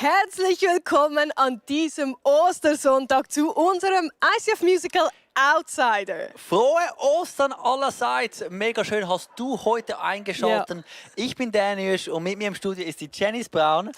Herzlich willkommen an diesem Ostersonntag zu unserem ICF Musical Outsider. Frohe Ostern allerseits. Mega schön hast du heute eingeschaltet. Ja. Ich bin Daniel und mit mir im Studio ist die Janice Braun.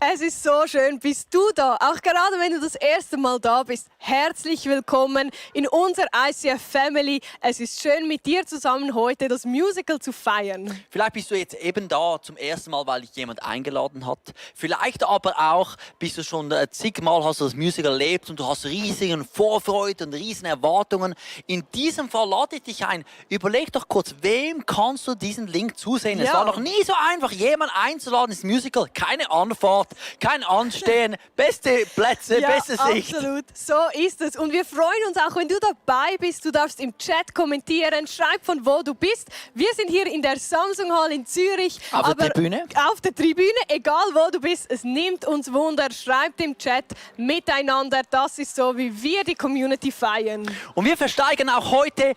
Es ist so schön, bist du da. Auch gerade wenn du das erste Mal da bist, herzlich willkommen in unserer ICF Family. Es ist schön, mit dir zusammen heute das Musical zu feiern. Vielleicht bist du jetzt eben da zum ersten Mal, weil dich jemand eingeladen hat. Vielleicht aber auch bist du schon zigmal hast du das Musical erlebt und du hast riesige Vorfreude und riesen Erwartungen. In diesem Fall lade ich dich ein. Überleg doch kurz, wem kannst du diesen Link zusehen? Ja. Es war noch nie so einfach, jemanden einzuladen ins Musical. Keine Anfahrt. Kein Anstehen, beste Plätze, ja, beste Sicht. Absolut, so ist es. Und wir freuen uns auch, wenn du dabei bist. Du darfst im Chat kommentieren, schreib von wo du bist. Wir sind hier in der Samsung Hall in Zürich. Auf der Tribüne? Auf der Tribüne, egal wo du bist. Es nimmt uns Wunder. Schreibt im Chat miteinander. Das ist so, wie wir die Community feiern. Und wir verschenken auch heute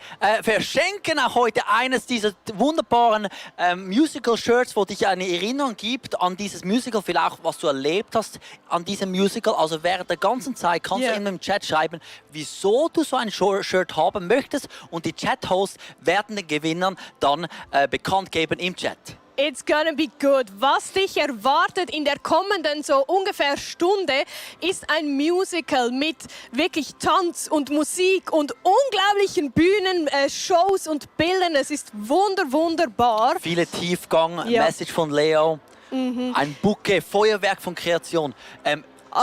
eines dieser wunderbaren Musical-Shirts, wo dich eine Erinnerung gibt an dieses Musical, vielleicht was du erlebt hast an diesem Musical. Also während der ganzen Zeit kannst du im Chat schreiben, wieso du so ein Shirt haben möchtest. Und die Chat-Hosts werden den Gewinnern dann bekannt geben im Chat. It's gonna be good. Was dich erwartet in der kommenden so ungefähr Stunde, ist ein Musical mit wirklich Tanz und Musik und unglaublichen Bühnen, Shows und Bildern. Es ist wunderbar. Viele Tiefgang, Message von Leo. Ein Bouquet, Feuerwerk von Kreation.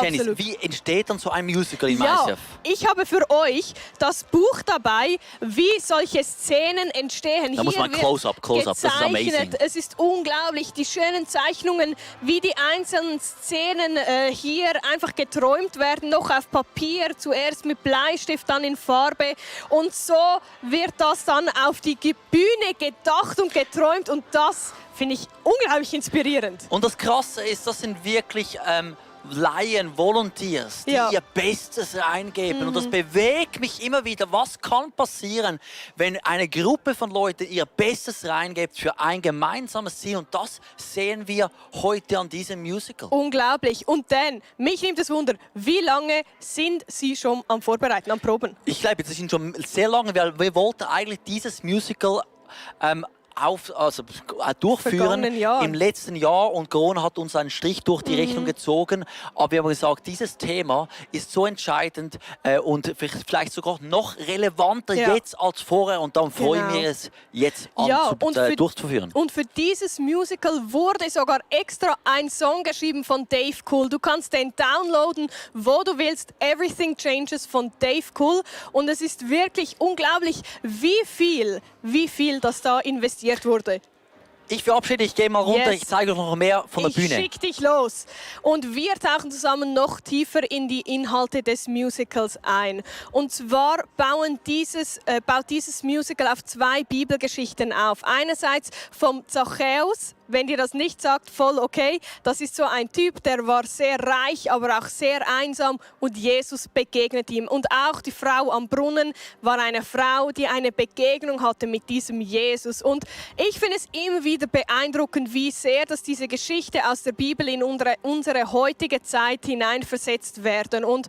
Janice, wie entsteht dann so ein Musical im ICF? Ich habe für euch das Buch dabei, wie solche Szenen entstehen. Da muss man Close-up, das ist amazing. Es ist unglaublich, die schönen Zeichnungen, wie die einzelnen Szenen hier einfach geträumt werden, noch auf Papier, zuerst mit Bleistift, dann in Farbe. Und so wird das dann auf die Bühne gedacht und geträumt und das finde ich unglaublich inspirierend. Und das Krasse ist, das sind wirklich Laien, Volunteers, die ihr Bestes reingeben. Und das bewegt mich immer wieder. Was kann passieren, wenn eine Gruppe von Leuten ihr Bestes reingibt für ein gemeinsames Ziel? Und das sehen wir heute an diesem Musical. Unglaublich. Und dann, mich nimmt es Wunder, wie lange sind Sie schon am Vorbereiten, am Proben? Ich glaube, das sind schon sehr lange. Wir wollten eigentlich dieses Musical durchführen im letzten Jahr und Corona hat uns einen Strich durch die Rechnung gezogen. Aber wir haben gesagt, dieses Thema ist so entscheidend und vielleicht sogar noch relevanter jetzt als vorher und dann freuen wir es jetzt durchzuführen. Und für dieses Musical wurde sogar extra ein Song geschrieben von Dave Cool. Du kannst den downloaden, wo du willst. Everything Changes von Dave Cool. Und es ist wirklich unglaublich, wie viel das da investiert wurde. Ich verabschiede, ich gehe mal runter, ich zeige euch noch mehr von der Bühne. Ich schicke dich los. Und wir tauchen zusammen noch tiefer in die Inhalte des Musicals ein. Und zwar baut dieses Musical auf zwei Bibelgeschichten auf. Einerseits vom Zachäus. Wenn dir das nicht sagt, voll okay. Das ist so ein Typ, der war sehr reich, aber auch sehr einsam und Jesus begegnet ihm. Und auch die Frau am Brunnen war eine Frau, die eine Begegnung hatte mit diesem Jesus. Und ich finde es immer wieder beeindruckend, wie sehr dass diese Geschichte aus der Bibel in unsere heutige Zeit hineinversetzt werden. Und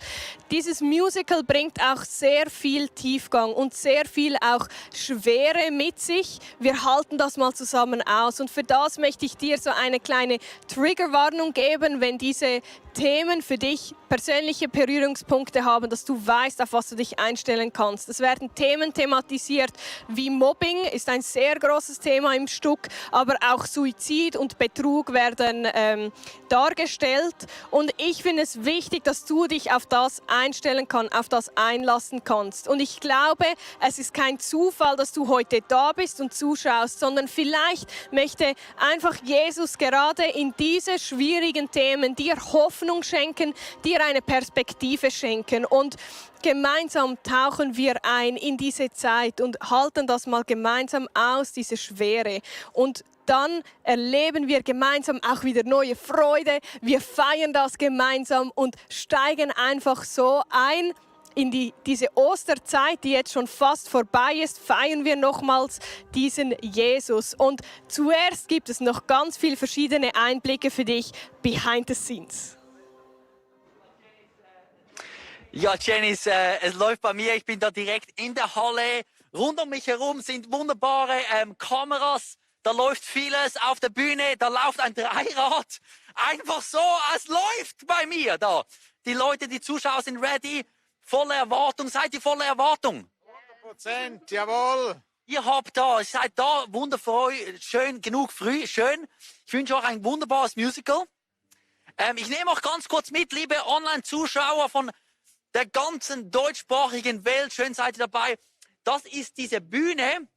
dieses Musical bringt auch sehr viel Tiefgang und sehr viel auch Schwere mit sich. Wir halten das mal zusammen aus. Und für das möchte ich dir so eine kleine Triggerwarnung geben, wenn diese Themen für dich persönliche Berührungspunkte haben, dass du weißt, auf was du dich einstellen kannst. Es werden Themen thematisiert wie Mobbing, ist ein sehr großes Thema im Stück, aber auch Suizid und Betrug werden dargestellt. Und ich finde es wichtig, dass du dich auf das einstellen kannst, auf das einlassen kannst. Und ich glaube, es ist kein Zufall, dass du heute da bist und zuschaust, sondern vielleicht möchte einfach Jesus gerade in diese schwierigen Themen dir Hoffnung schenken, dir eine Perspektive schenken. Und gemeinsam tauchen wir ein in diese Zeit und halten das mal gemeinsam aus, diese Schwere. Und dann erleben wir gemeinsam auch wieder neue Freude. Wir feiern das gemeinsam und steigen einfach so ein in diese Osterzeit, die jetzt schon fast vorbei ist, feiern wir nochmals diesen Jesus. Und zuerst gibt es noch ganz viele verschiedene Einblicke für dich behind the scenes. Ja, Janice, es läuft bei mir. Ich bin da direkt in der Halle. Rund um mich herum sind wunderbare Kameras. Da läuft vieles auf der Bühne. Da läuft ein Dreirad. Einfach so, es läuft bei mir da. Die Leute, die Zuschauer sind ready. Voller Erwartung. Seid ihr voller Erwartung? 100%, jawohl. Ihr seid da wundervoll, schön, genug früh, schön. Ich wünsche euch ein wunderbares Musical. Ich nehme auch ganz kurz mit, liebe Online-Zuschauer von der ganzen deutschsprachigen Welt. Schön seid ihr dabei. Das ist diese Bühne,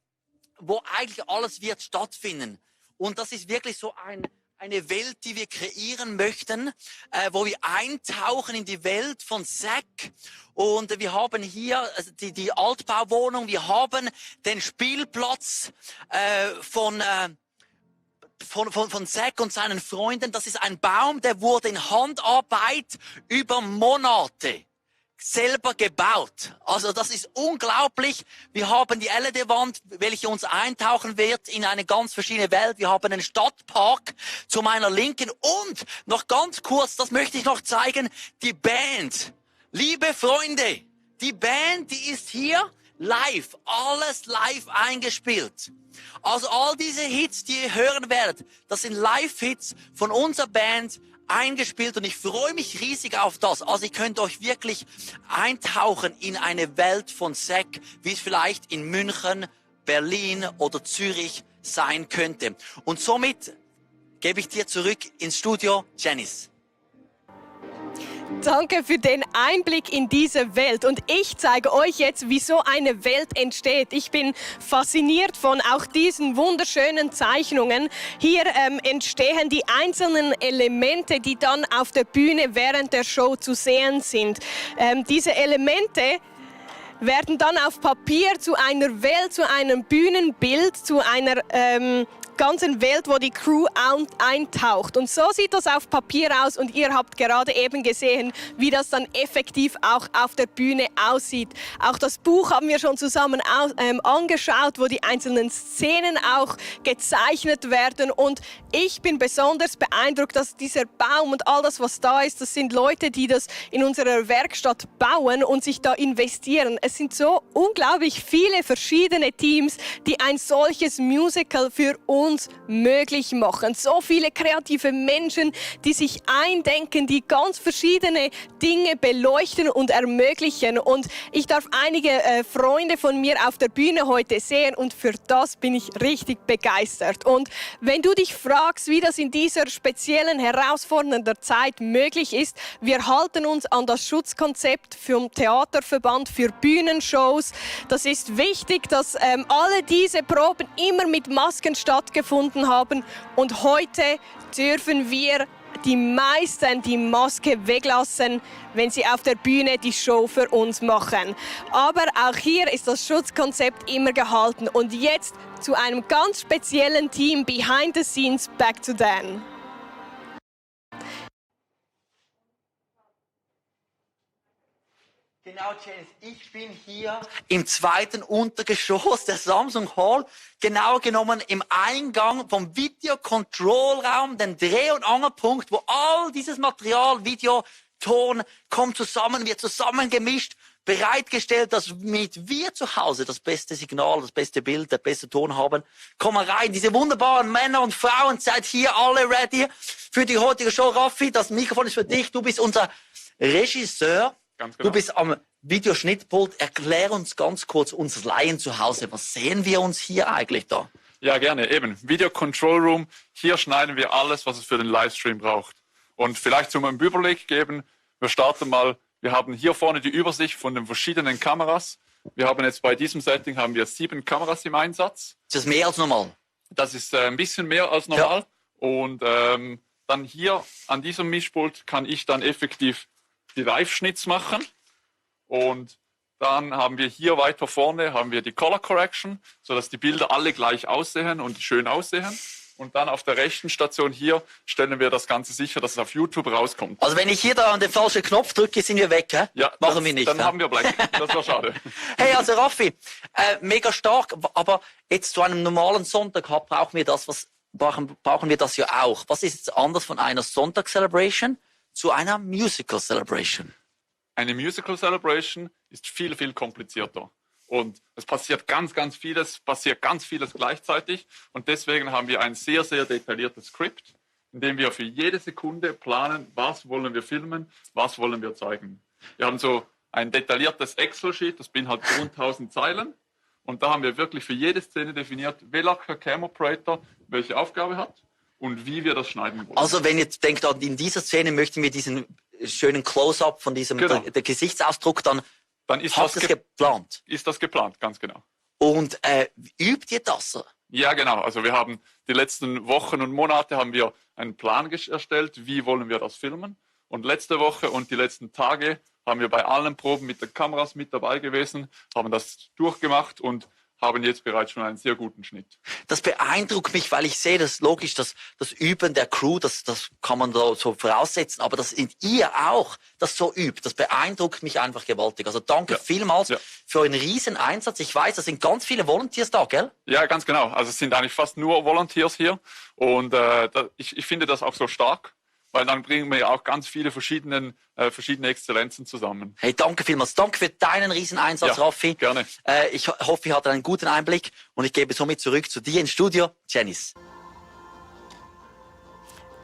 wo eigentlich alles wird stattfinden. Und das ist wirklich so eine Welt, die wir kreieren möchten, wo wir eintauchen in die Welt von Zack. Und wir haben hier die Altbauwohnung, wir haben den Spielplatz von Zack und seinen Freunden. Das ist ein Baum, der wurde in Handarbeit über Monate selber gebaut. Also das ist unglaublich. Wir haben die LED-Wand, welche uns eintauchen wird in eine ganz verschiedene Welt. Wir haben einen Stadtpark zu meiner Linken und noch ganz kurz, das möchte ich noch zeigen, die Band. Liebe Freunde, die Band, die ist hier live, alles live eingespielt. Also all diese Hits, die ihr hören werdet, das sind Live-Hits von unserer Band eingespielt und ich freue mich riesig auf das. Also ihr könnt euch wirklich eintauchen in eine Welt von Zack, wie es vielleicht in München, Berlin oder Zürich sein könnte. Und somit gebe ich dir zurück ins Studio, Janice. Danke für den Einblick in diese Welt und ich zeige euch jetzt, wie so eine Welt entsteht. Ich bin fasziniert von auch diesen wunderschönen Zeichnungen. Hier entstehen die einzelnen Elemente, die dann auf der Bühne während der Show zu sehen sind. Diese Elemente werden dann auf Papier zu einer Welt, zu einem Bühnenbild, zu einer ganzen Welt, wo die Crew eintaucht. Und so sieht das auf Papier aus und ihr habt gerade eben gesehen, wie das dann effektiv auch auf der Bühne aussieht. Auch das Buch haben wir schon zusammen angeschaut, wo die einzelnen Szenen auch gezeichnet werden und ich bin besonders beeindruckt, dass dieser Baum und all das, was da ist, das sind Leute, die das in unserer Werkstatt bauen und sich da investieren. Es sind so unglaublich viele verschiedene Teams, die ein solches Musical für uns möglich machen. So viele kreative Menschen, die sich eindenken, die ganz verschiedene Dinge beleuchten und ermöglichen. Und ich darf einige Freunde von mir auf der Bühne heute sehen und für das bin ich richtig begeistert. Und wenn du dich fragst, wie das in dieser speziellen, herausfordernden Zeit möglich ist, wir halten uns an das Schutzkonzept vom Theaterverband für Bühnenshows. Das ist wichtig, dass alle diese Proben immer mit Masken stattgefunden haben und heute dürfen wir die meisten die Maske weglassen, wenn sie auf der Bühne die Show für uns machen. Aber auch hier ist das Schutzkonzept immer gehalten. Und jetzt zu einem ganz speziellen Team Behind the Scenes, Back to Dan. Genau, Janice. Ich bin hier im zweiten Untergeschoss der Samsung Hall, genau genommen im Eingang vom Video-Control-Raum, den Dreh- und Angelpunkt, wo all dieses Material, Video, Ton, kommt zusammen, wird zusammengemischt, bereitgestellt, dass wir zu Hause das beste Signal, das beste Bild, der beste Ton haben. Komm mal rein, diese wunderbaren Männer und Frauen, seid hier alle ready für die heutige Show. Raffi, das Mikrofon ist für dich, du bist unser Regisseur. Ganz genau. Du bist am Videoschnittpult. Erklär uns ganz kurz, uns Laien zu Hause, was sehen wir uns hier eigentlich da? Ja, gerne. Eben, Video Control Room. Hier schneiden wir alles, was es für den Livestream braucht. Und vielleicht zum einen Überblick geben, wir starten mal, wir haben hier vorne die Übersicht von den verschiedenen Kameras. Wir haben jetzt bei diesem Setting haben wir 7 Kameras im Einsatz. Ist das mehr als normal? Das ist ein bisschen mehr als normal. Ja. Und dann hier an diesem Mischpult kann ich dann effektiv die Live-Schnitts machen und dann haben wir hier weiter vorne haben wir die Color Correction, sodass die Bilder alle gleich aussehen und schön aussehen. Und dann auf der rechten Station hier stellen wir das Ganze sicher, dass es auf YouTube rauskommt. Also wenn ich hier da an den falschen Knopf drücke, sind wir weg, hä? Ja, machen wir nicht. Dann haben wir Black. Das war schade. Hey, also Raffi, mega stark, aber jetzt zu einem normalen Sonntag brauchen wir das ja auch. Was ist jetzt anders von einer Sonntag-Celebration zu einer Musical Celebration? eine Musical Celebration ist viel, viel komplizierter. Und es passiert ganz, ganz vieles gleichzeitig. Und deswegen haben wir ein sehr, sehr detailliertes Skript, in dem wir für jede Sekunde planen, was wollen wir filmen, was wollen wir zeigen. Wir haben so ein detailliertes Excel-Sheet, das beinhaltet rund 1000 Zeilen. Und da haben wir wirklich für jede Szene definiert, welcher Cam Operator welche Aufgabe hat und wie wir das schneiden wollen. Also wenn ihr denkt, in dieser Szene möchten wir diesen schönen Close-up von diesem der Gesichtsausdruck, dann ist habt ihr es geplant. Ist das geplant, ganz genau. Und übt ihr das? Ja, genau. Also wir haben die letzten Wochen und Monate haben wir einen Plan erstellt, wie wollen wir das filmen. Und letzte Woche und die letzten Tage haben wir bei allen Proben mit den Kameras mit dabei gewesen, haben das durchgemacht und haben jetzt bereits schon einen sehr guten Schnitt. Das beeindruckt mich, weil ich sehe, das logisch, das Üben der Crew, das kann man da so voraussetzen, aber dass ihr auch das so übt, das beeindruckt mich einfach gewaltig. Also danke vielmals für euren riesen Einsatz. Ich weiß, da sind ganz viele Volunteers da, gell? Ja, ganz genau. Also es sind eigentlich fast nur Volunteers hier und ich finde das auch so stark, weil dann bringen wir auch ganz viele verschiedene Exzellenzen zusammen. Hey, danke vielmals. Danke für deinen riesen Einsatz, Raffi. Gerne. Ich hoffe, ihr hattet einen guten Einblick und ich gebe somit zurück zu dir ins Studio, Janice.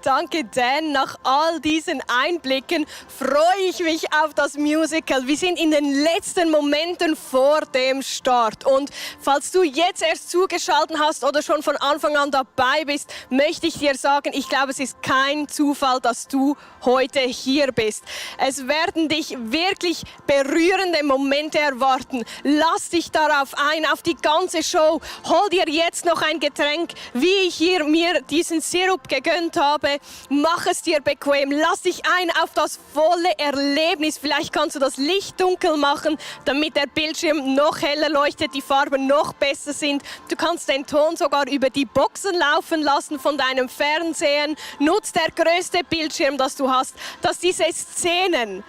Danke, Dan. Nach all diesen Einblicken freue ich mich auf das Musical. Wir sind in den letzten Momenten vor dem Start. Und falls du jetzt erst zugeschaltet hast oder schon von Anfang an dabei bist, möchte ich dir sagen, ich glaube, es ist kein Zufall, dass du heute hier bist. Es werden dich wirklich berührende Momente erwarten. Lass dich darauf ein, auf die ganze Show. Hol dir jetzt noch ein Getränk, wie ich hier mir diesen Sirup gegönnt habe. Mach es dir bequem, lass dich ein auf das volle Erlebnis. Vielleicht kannst du das Licht dunkel machen, damit der Bildschirm noch heller leuchtet, die Farben noch besser sind. Du kannst den Ton sogar über die Boxen laufen lassen von deinem Fernsehen. Nutz der größte Bildschirm, das du hast, dass diese Szenen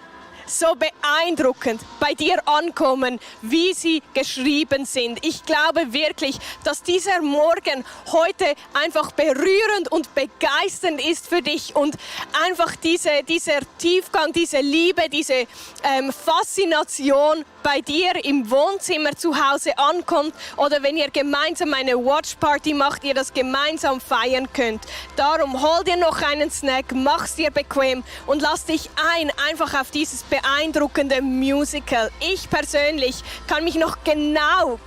so beeindruckend bei dir ankommen, wie sie geschrieben sind. Ich glaube wirklich, dass dieser Morgen heute einfach berührend und begeisternd ist für dich und einfach dieser Tiefgang, diese Liebe, diese Faszination bei dir im Wohnzimmer zu Hause ankommt oder wenn ihr gemeinsam eine Watchparty macht, ihr das gemeinsam feiern könnt. Darum hol dir noch einen Snack, mach's dir bequem und lass dich ein einfach auf dieses beeindruckende Musical. Ich persönlich kann mich noch genau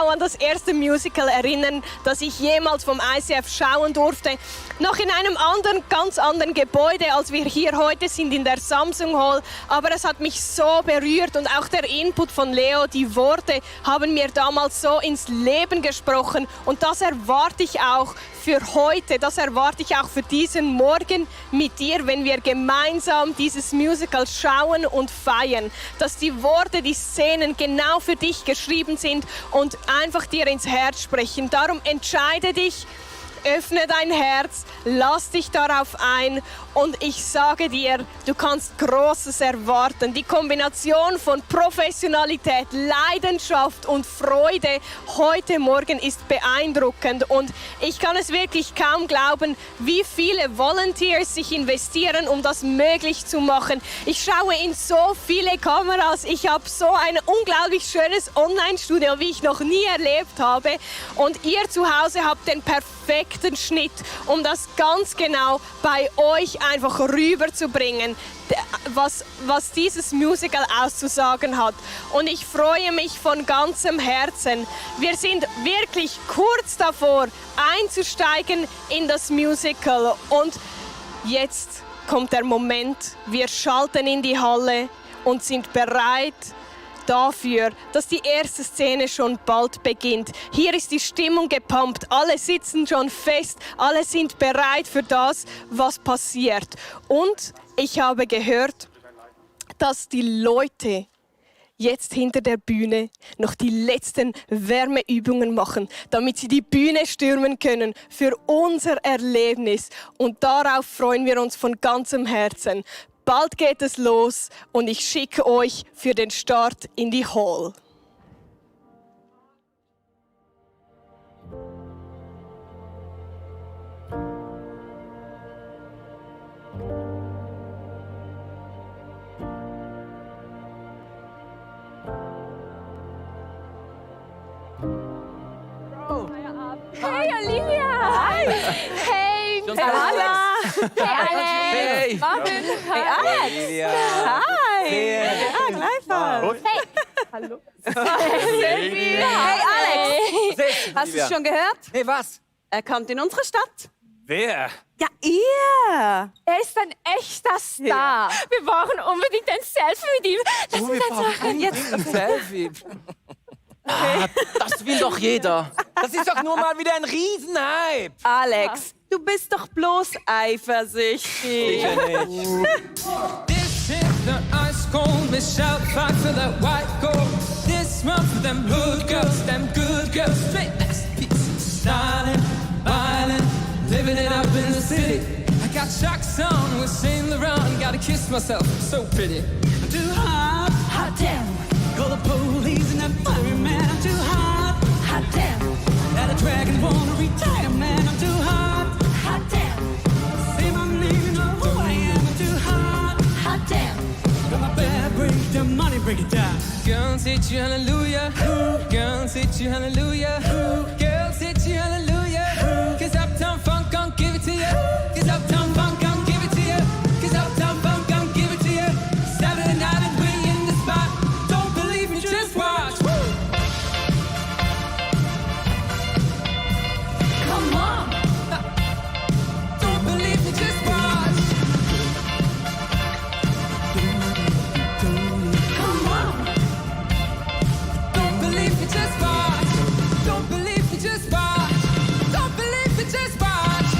an das erste Musical erinnern, das ich jemals vom ICF schauen durfte. Noch in einem ganz anderen Gebäude, als wir hier heute sind, in der Samsung Hall. Aber es hat mich so berührt und auch der Input von Leo, die Worte haben mir damals so ins Leben gesprochen. Und das erwarte ich auch für heute, das erwarte ich auch für diesen Morgen mit dir, wenn wir gemeinsam dieses Musical schauen und feiern. Dass die Worte, die Szenen genau für dich geschrieben sind und einfach dir ins Herz sprechen. Darum entscheide dich, öffne dein Herz, lass dich darauf ein und ich sage dir, du kannst Großes erwarten. Die Kombination von Professionalität, Leidenschaft und Freude heute Morgen ist beeindruckend und ich kann es wirklich kaum glauben, wie viele Volunteers sich investieren, um das möglich zu machen. Ich schaue in so viele Kameras, ich habe so ein unglaublich schönes Online-Studio, wie ich noch nie erlebt habe und ihr zu Hause habt den perfekten Schnitt, um das ganz genau bei euch einfach rüberzubringen, was dieses Musical auszusagen hat. Und ich freue mich von ganzem Herzen. Wir sind wirklich kurz davor, einzusteigen in das Musical. Und jetzt kommt der Moment, wir schalten in die Halle und sind bereit dafür, dass die erste Szene schon bald beginnt. Hier ist die Stimmung gepumpt, alle sitzen schon fest, alle sind bereit für das, was passiert. Und ich habe gehört, dass die Leute jetzt hinter der Bühne noch die letzten Wärmeübungen machen, damit sie die Bühne stürmen können für unser Erlebnis. Und darauf freuen wir uns von ganzem Herzen. Bald geht es los und ich schicke euch für den Start in die Hall. Hey, Alex. Hey, Marvin. Hey, Alex. Hi. Ja, gleichfalls. Hey. Hallo. Hey, Alex. Hast du es schon gehört? Nee, was? Er kommt in unsere Stadt. Wer? Ja, ihr. Er ist ein echter Star. Wir brauchen unbedingt ein Selfie mit ihm. Lass uns eins machen. Jetzt ein Selfie. Ah, das will doch jeder. Das ist doch nur mal wieder ein Riesenhype. Alex, du bist doch bloß eifersüchtig. This is the ice cold Michelle fight for that white gold. This one for them hood girls, them good girls. Straight masterpiece, styling, violent, living it up in the city. I got Chuck's on with Saint Laurent. Gotta kiss myself, I'm so pretty. I'm too hot, hot damn. Call the police and that fireman. I'm too hot, hot damn. That a dragon wanna retire, man. I'm too hot, hot damn. Say my name, you know who I am. I'm too hot, hot damn. Got my bad break, the money break it down. Girls hit you hallelujah. Girls hit you hallelujah. Girls hit you hallelujah. Cause Uptown Funk gon' give it to you. Cause Uptown Funk gon' give it to you. Cause Uptown Funk gon' give it to you. Saturday night and we in the spot. Don't believe me, just watch. Come on. Don't believe me, just watch. Come on. Don't believe me, just watch. Don't believe me, just watch. Don't believe me, just watch.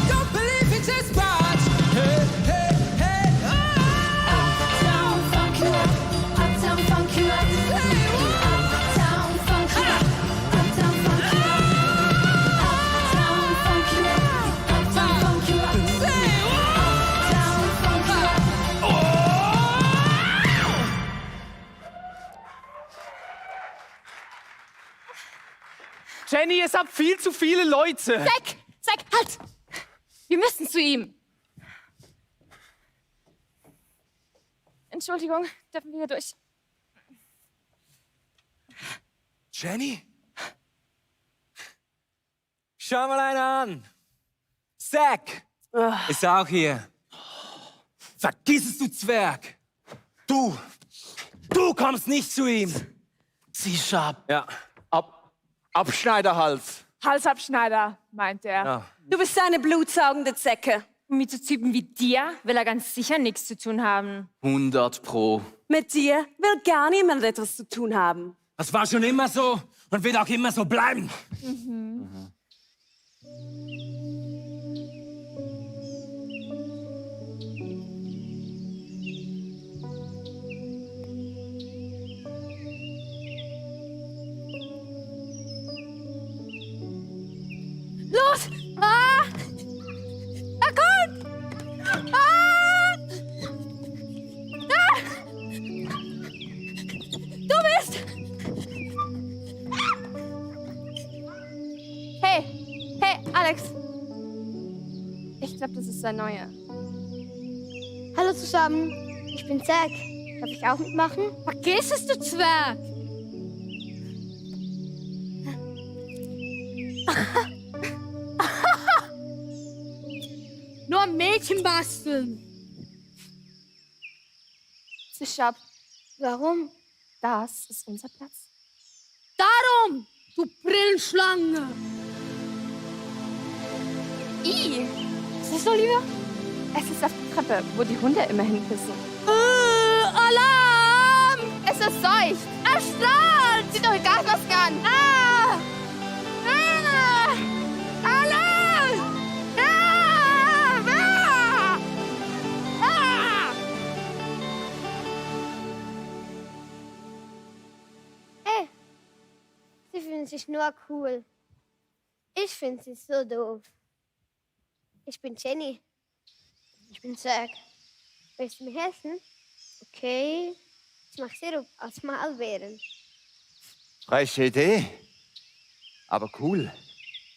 Don't believe me, just watch. Hey, hey, hey. Uptown funk you up. Uptown funk you up. Say what? Uptown funk you up. Uptown funk you up. Uptown funk you up. Uptown funk you up. Say what? Uptown funk you up. Jenny, es hat viel zu viele Leute. Zack, halt. Wir müssen zu ihm. Entschuldigung, dürfen wir hier durch? Jenny? Schau mal einen an. Zack ist auch hier. Vergiss es, du Zwerg. Du kommst nicht zu ihm. Zieh's ab. Ja. Abschneiderhals. Halsabschneider, meint er. Ja. Du bist eine blutsaugende Zecke. Mit so Typen wie dir will er ganz sicher nichts zu tun haben. 100 Pro. Mit dir will gar niemand etwas zu tun haben. Das war schon immer so und wird auch immer so bleiben. Los! Ah! Er kommt! Ah! Ah! Du bist! Hey, Alex. Ich glaube, das ist sein neuer. Hallo zusammen, ich bin Zack. Darf ich auch mitmachen? Vergiss es, du Zwerg! Nur ein Mädchen basteln. Zwischab, Warum? das ist unser Platz. Darum, du Brillenschlange. Was ist so, lieber? Es ist auf der Treppe, wo die Hunde immer hinpissen. Alarm! Es ist seucht. Er strahlt! Zieht eure Gasmasken an. Ah! Ah! Alarm! Ah! Ah! Ah! Ey, sie finden sich nur cool. Ich finde sie so doof. Ich bin Jenny. Ich bin Zack. Willst du mir helfen? Okay. Ich mach Sirup aus Maulbeeren. Freche Idee. Aber cool.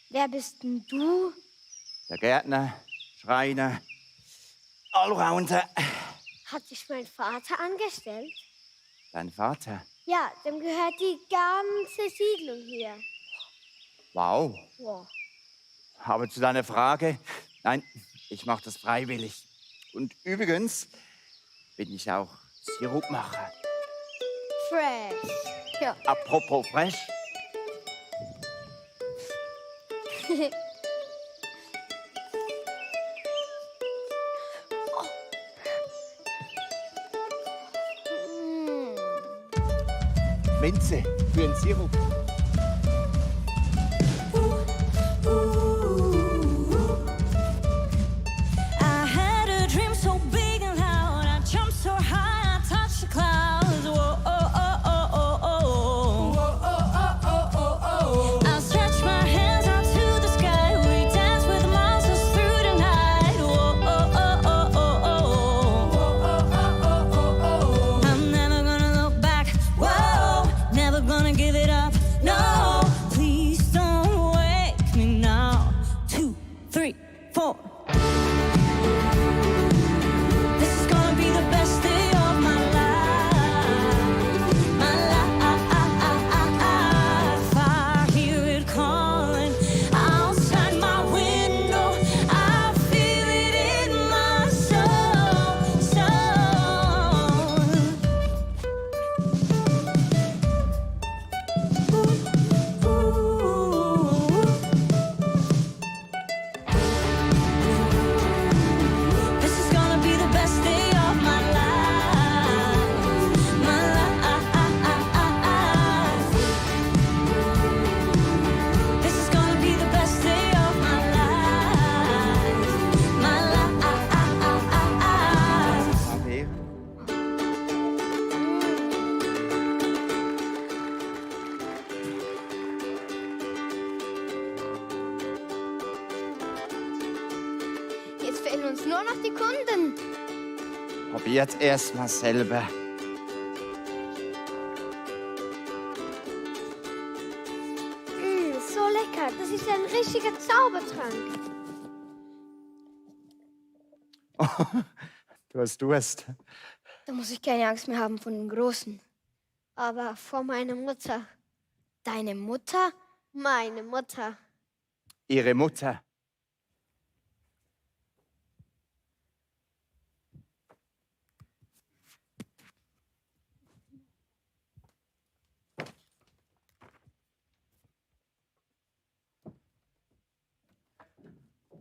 Wer bist denn du? Der Gärtner, Schreiner, Allrounder. Hat sich mein Vater angestellt? Dein Vater. Ja, dem gehört die ganze Siedlung hier. Wow. Wow. Aber zu deiner Frage, nein, ich mache das freiwillig. Und übrigens bin ich auch Sirupmacher. Fresh. Ja. Apropos fresh. Minze für den Sirup. I had a dream so big and loud. I jumped so high, I touched the clouds. Whoa, oh, oh, oh, oh, oh. Whoa, oh, oh, oh, oh, oh. I stretched my hands out to the sky. We danced with monsters through the night. Whoa, oh, oh, oh, oh, oh. Whoa, oh, oh, oh, oh, oh. I'm never gonna look back. Whoa, never gonna give it up. No, please don't wake me now. 2, 3, 4. This is gonna be the best day of my life. My life. I hear it calling outside my window. I feel it in my soul, soul. This is gonna be the best day of my life. My life. This is gonna be the best day of my life. My life. Okay. Jetzt fehlen uns nur noch die Kunden. Probiert erst mal selber. So lecker. Das ist ein richtiger Zaubertrank. Du hast Durst. Da muss ich keine Angst mehr haben vor den Großen. Aber vor meiner Mutter. Deine Mutter? Meine Mutter. Ihre Mutter.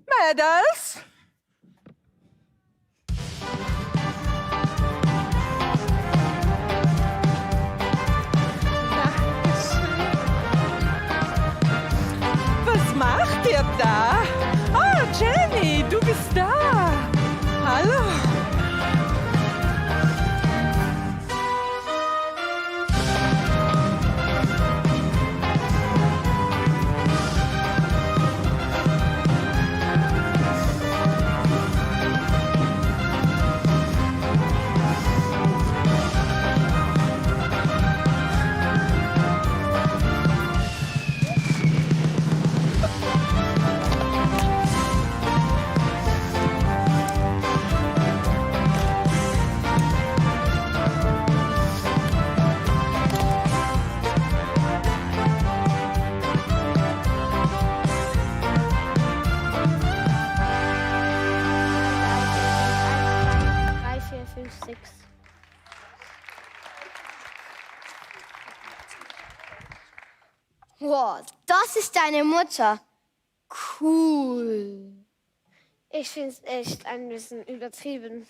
Mädels? Was macht ihr da? Oh, Jenny, du bist da. Hallo. Drei, vier, fünf, sechs. Wow, das ist deine Mutter. Cool. Ich finde es echt ein bisschen übertrieben.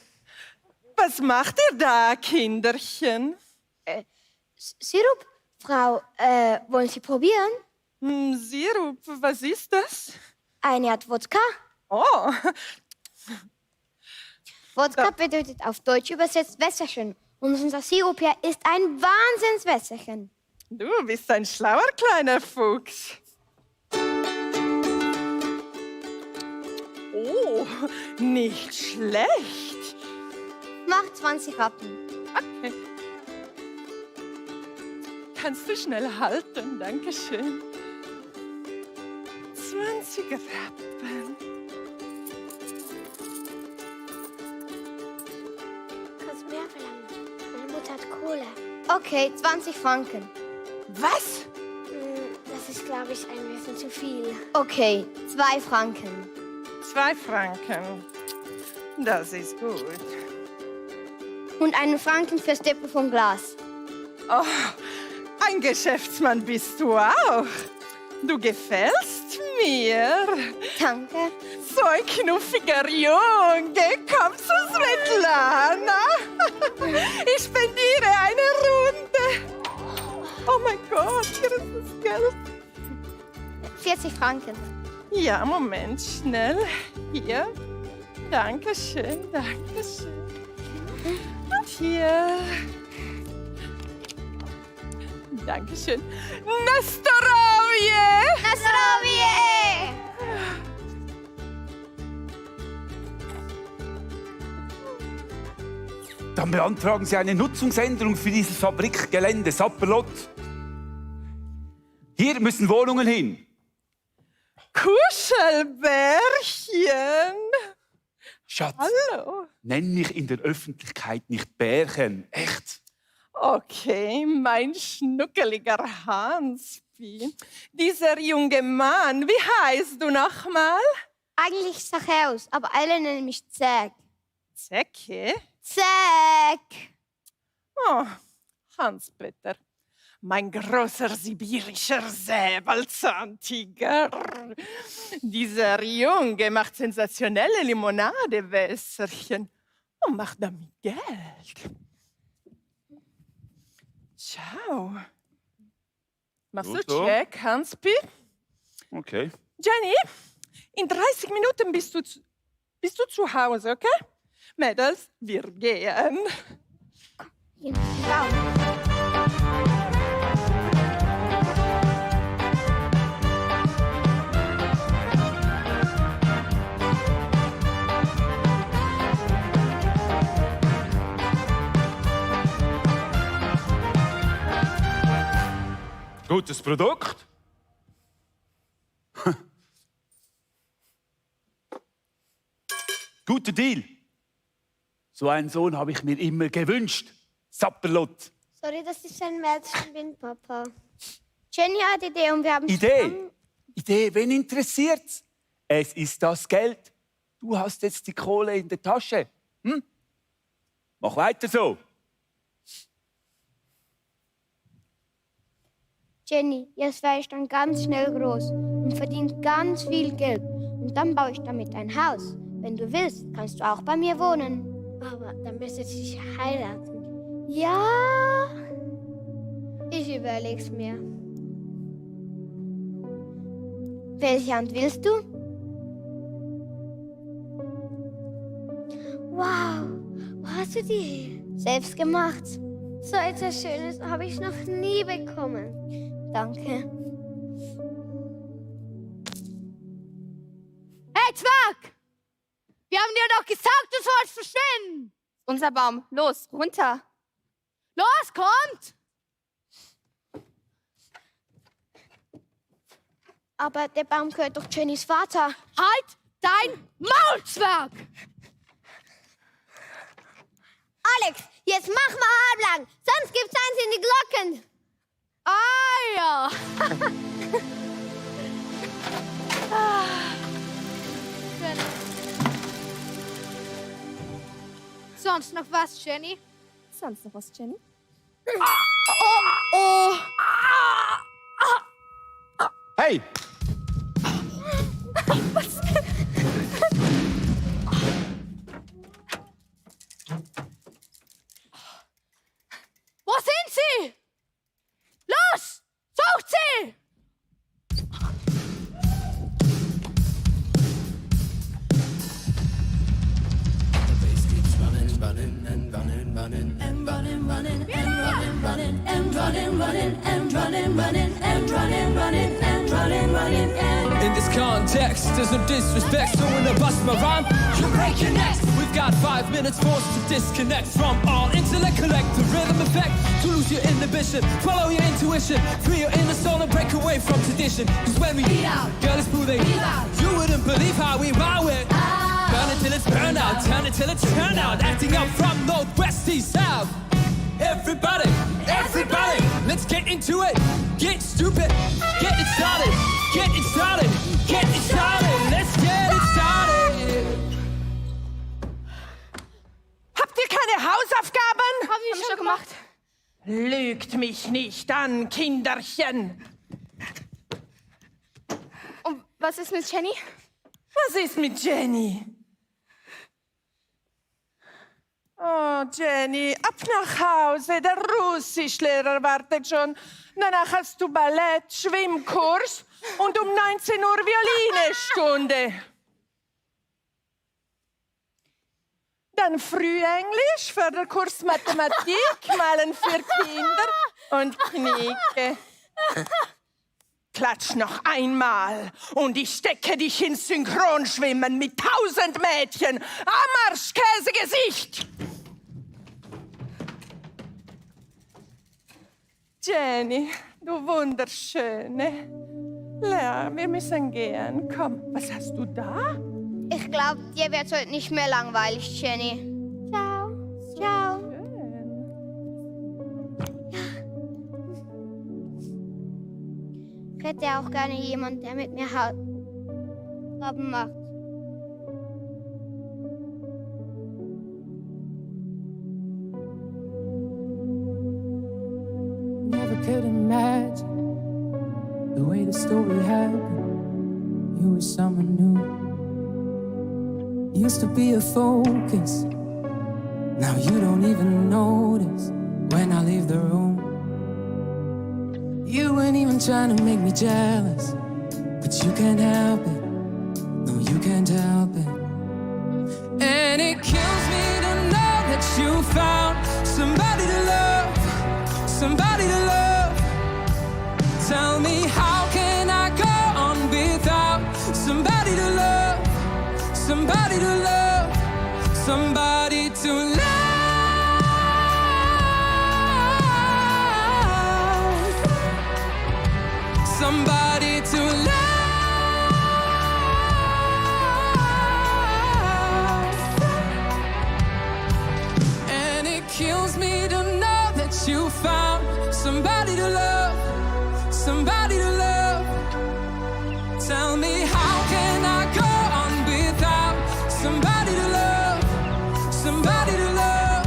Was macht ihr da, Kinderchen? Sirup? Frau, wollen Sie probieren? Sirup, was ist das? Eine Art Wodka. Oh, Wodka bedeutet auf Deutsch übersetzt Wässerchen. Und unser Sirup hier ist ein Wahnsinnswässerchen. du bist ein schlauer kleiner Fuchs. Oh, nicht schlecht. Macht 20 Rappen. Okay. Kannst du schnell halten, danke schön. 20 Rappen. Kannst mehr verlangen. Meine Mutter hat Kohle. Okay, 20 Franken. Was? Das ist glaube ich, ein bisschen zu viel. Okay, 2 Franken. 2 Franken. Das ist gut. Und einen Franken fürs Depot vom Glas. Oh, ein Geschäftsmann bist du auch. Du gefällst mir. Danke. So ein knuffiger Junge. Komm zu Svetlana. Ich spendiere eine Runde. Oh mein Gott, hier ist das Geld. 40 Franken. Ja, Moment, schnell. Hier. Dankeschön, dankeschön. Und hier. Dankeschön. Nestorovje! Nestorovje! Dann beantragen Sie eine Nutzungsänderung für dieses Fabrikgelände Sapperlot. Hier müssen Wohnungen hin. Kuschelbärchen! Schatz, Hallo. nenn mich in der Öffentlichkeit nicht Bärchen. Echt? Okay, mein schnuckeliger Hanspi. Dieser junge Mann, wie heißt du nochmal? Eigentlich Zachäus, aber alle nennen mich Zack. Zecke? Zack! Oh, Hans-Peter. Mein großer sibirischer Säbelzahntiger. Dieser Junge macht sensationelle Limonadewässerchen und macht damit Geld. Schau. Machst Gut du so. Check, Hanspi? Okay. Jenny, in 30 Minuten bist du zu Hause, okay? Mädels, wir gehen. Wow. Gutes Produkt. Guter Deal. So einen Sohn habe ich mir immer gewünscht. Sapperlot. Sorry, dass ich ein Mädchen bin, Papa. Jenny hat Idee und wir haben Idee? Idee, wen interessiert's? Es ist das Geld. Du hast jetzt die Kohle in der Tasche. Hm? Mach weiter so. Jenny, jetzt wäre ich dann ganz schnell groß und verdient ganz viel Geld. Und dann baue ich damit ein Haus. Wenn du willst, kannst du auch bei mir wohnen. Aber dann müsste ich heiraten. Ja, ich überleg's mir. Welche Hand willst du? Wow, wo hast du die? Selbst gemacht. So etwas Schönes habe ich noch nie bekommen. Danke. Hey, Zwerg! Wir haben dir doch gesagt, du sollst verschwinden! Unser Baum. Los, runter. Los, kommt! Aber der Baum gehört doch Jennys Vater. Halt dein Maul, Zwerg! Alex, jetzt mach mal halblang, sonst gibt's eins in die Glocken. Ah, ja. Sonst noch was, Jenny? Sonst noch was, Jenny? Hey! Was? Wo sind sie? Los! Sucht sie! In this context, there's no disrespect, so when I bust my rhyme, you break your necks. We've got 5 minutes forced to disconnect from all intellect, collect the rhythm effect, to lose your inhibition, follow your intuition, free your inner soul and break away from tradition. Cause when we eat out, girl, it's proving, you wouldn't believe how we wow it. Burn it till it's burned out, turn it till it's turned out, acting up from northwest, east, south. Everybody, everybody, let's get into it. Get stupid, get it started. Hausaufgaben? Haben wir schon gemacht. Lügt mich nicht an, Kinderchen. Und was ist mit Jenny? Was ist mit Jenny? Oh, Jenny, ab nach Hause. Der Russischlehrer wartet schon. Danach hast du Ballett, Schwimmkurs und um 19 Uhr Violinestunde. Dann Frühenglisch, Förderkurs Mathematik, Malen für Kinder und Knieke. Klatsch noch einmal und ich stecke dich ins Synchronschwimmen mit 1000 Mädchen. Amarsch, Käsegesicht! Jenny, du Wunderschöne. Ja, wir müssen gehen. Komm, was hast du da? Ich glaube, dir wird heute nicht mehr langweilig, Jenny. Ciao. Ciao. Ich hätte auch gerne jemanden, der mit mir Hausaufgaben macht. Never could imagine the way the story happened. You were someone new. Used to be a focus. Now you don't even notice when I leave the room. You weren't even trying to make me jealous, but you can't help it. No, you can't help it. And it kills me to know that you found somebody to love, somebody to love. Tell me, how can I go on without somebody to love, somebody to love, somebody to love? Somebody to love. And it kills me to know that you found somebody to love, somebody to love. Tell me, how can I go on without somebody to love, somebody to love,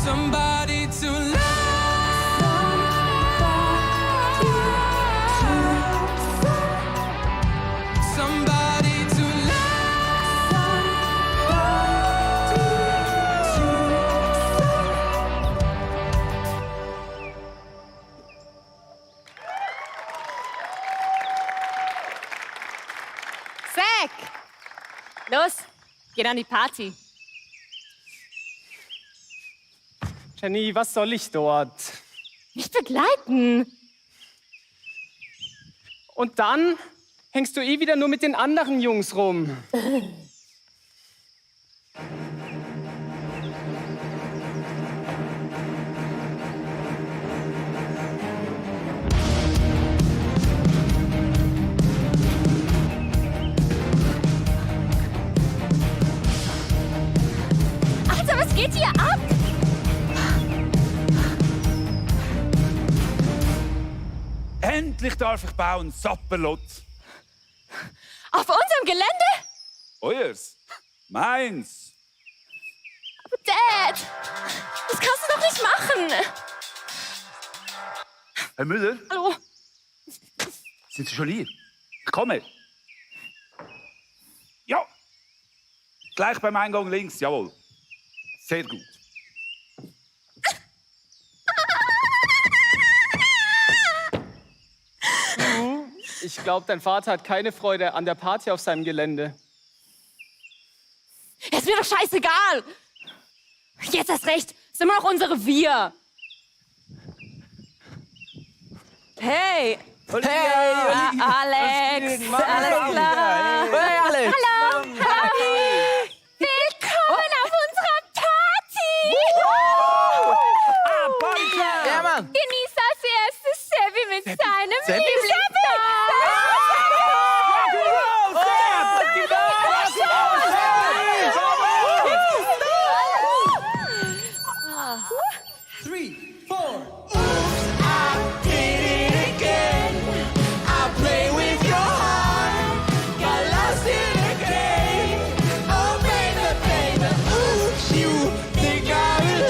somebody to love? Los, geht an die Party. Jenny, was soll ich dort? Mich begleiten. Und dann hängst du eh wieder nur mit den anderen Jungs rum. Alter, was geht hier ab? Endlich darf ich bauen, Sapperlot. Auf unserem Gelände? Euers? Meins. Aber Dad, das kannst du doch nicht machen. Herr Müller, Hallo? sind Sie schon hier? Ich komme. Ja. Gleich beim Eingang links, jawohl. Sehr gut. Ich glaube, dein Vater hat keine Freude an der Party auf seinem Gelände. Ist mir doch scheißegal. Jetzt erst recht, ist immer noch unser Revier. Hey. Hey, Alex. Alles klar. Hey, Alex. Hallo. Hi. Willkommen auf unserer Party. Ja, Mann. Genieß als erstes Sebi mit seinem Sebi? Lieblingssong. Think I will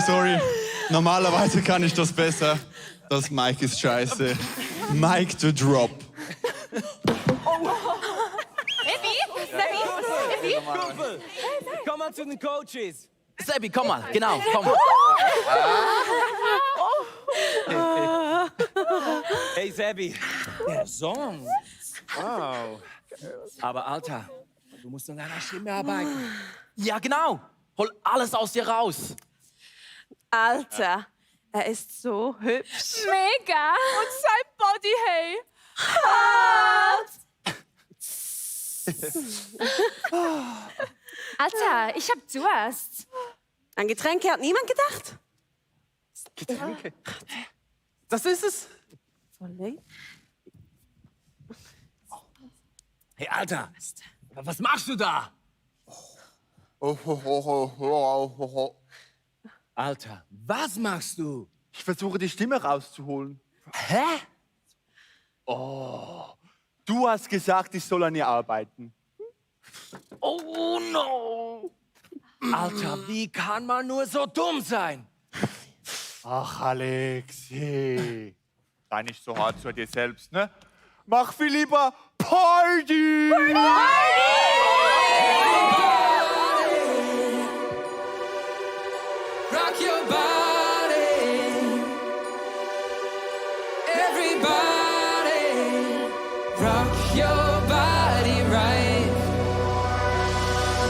sorry. Normalerweise kann ich das besser. Das Mic ist scheiße. Mic to drop. Seppi? Kumpel, komm mal zu den Coaches. Seppi, komm mal. Genau, komm. Hey Seppi, der Song. Wow. Aber Alter, du musst an deiner Stimme arbeiten. Ja, genau. Hol alles aus dir raus. Alter, er ist so hübsch. Mega. Und sein Body, hey. Alter, ich hab Durst. An Getränke hat niemand gedacht? Getränke. Das ist es. Hey Alter, was machst du da? Alter, was machst du? Ich versuche, die Stimme rauszuholen. Hä? Oh, du hast gesagt, ich soll an ihr arbeiten. Oh no! Alter, wie kann man nur so dumm sein? Ach, Alex, hey. Sei nicht so hart zu dir selbst, ne? Mach viel lieber Party! Rock your body. Everybody. Rock your body right.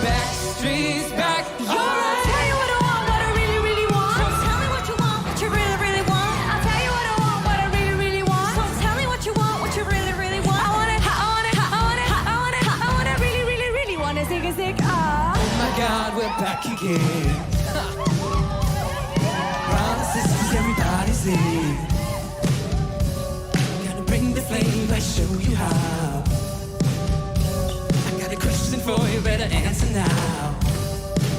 Backstreet's back. Alright. Tell you what I want, what I really, really want. So tell me what you want, what you really, really want. I'll tell you what I want, what I really, really want. So tell me what you want, what you really, really want. I want it, I want it, I want it, I want it, I want it, really, really, really want it. Zig, zig, ah. Oh my God, we're back again. Brothers, sisters, everybody's in. Gonna bring the flame, I show you how. I got a question for you, better answer now.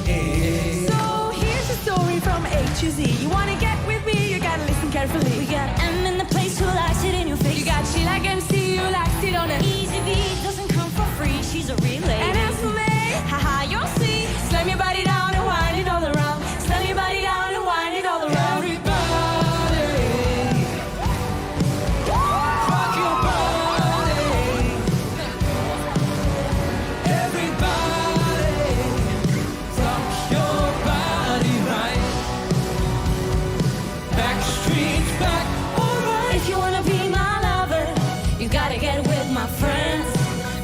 Hey. So here's a story from A to Z. You wanna get with me, you gotta listen carefully. We got M in the place who likes it in your face. You got she like MC, who likes it on it. Easy V doesn't come for free, she's a real lady. And as for me, haha, you'll see. Slam your body down and wind it all around. Slam your body down and wind it all around. Rock your body. Everybody. Rock your body right. Backstreet's back. Alright. If you wanna be my lover, you gotta get with my friends.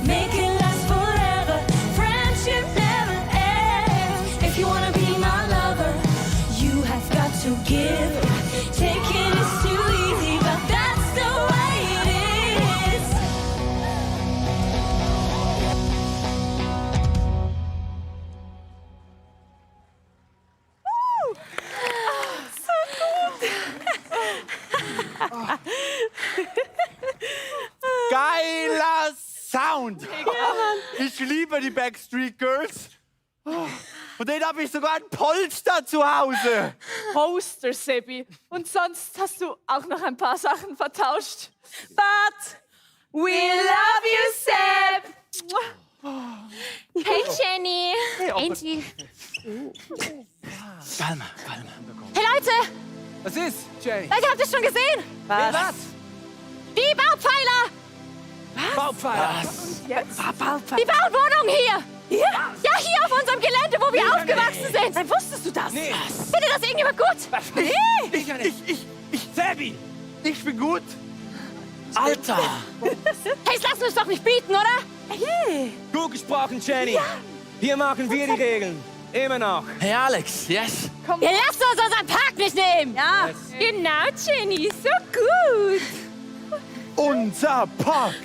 Make it last forever. Friendship never ends. If you wanna be my lover, you have got to give. Taking is too easy, but that's the way it is. Geiler Sound! Ich liebe die Backstreet Girls. Von denen habe ich sogar ein Polster zu Hause. Poster, Seppi. Und sonst hast du auch noch ein paar Sachen vertauscht. But we love you, Sepp. Hey Jenny. Angie. Kalma. Hey Leute, Was ist, Jenny? Leute, habt ihr schon gesehen? Was? Die Baupfeiler. Baupfeiler. Die bauen Wohnungen hier. Hier? Ja, hier auf unserem Gelände, wo wir aufgewachsen sind. Dann wusstest du das? Nee. Findet das irgendjemand gut? Nee. Ich, Seppi. Ich bin gut. Alter. Hey, das lassen wir uns doch nicht bieten, oder? Gut gesprochen, Jenny. Hier machen wir die Regeln. Immer noch. Hey Alex, yes. Ihr lasst uns unseren Park nicht nehmen. Ja. Genau, Jenny, so gut. Unser Park.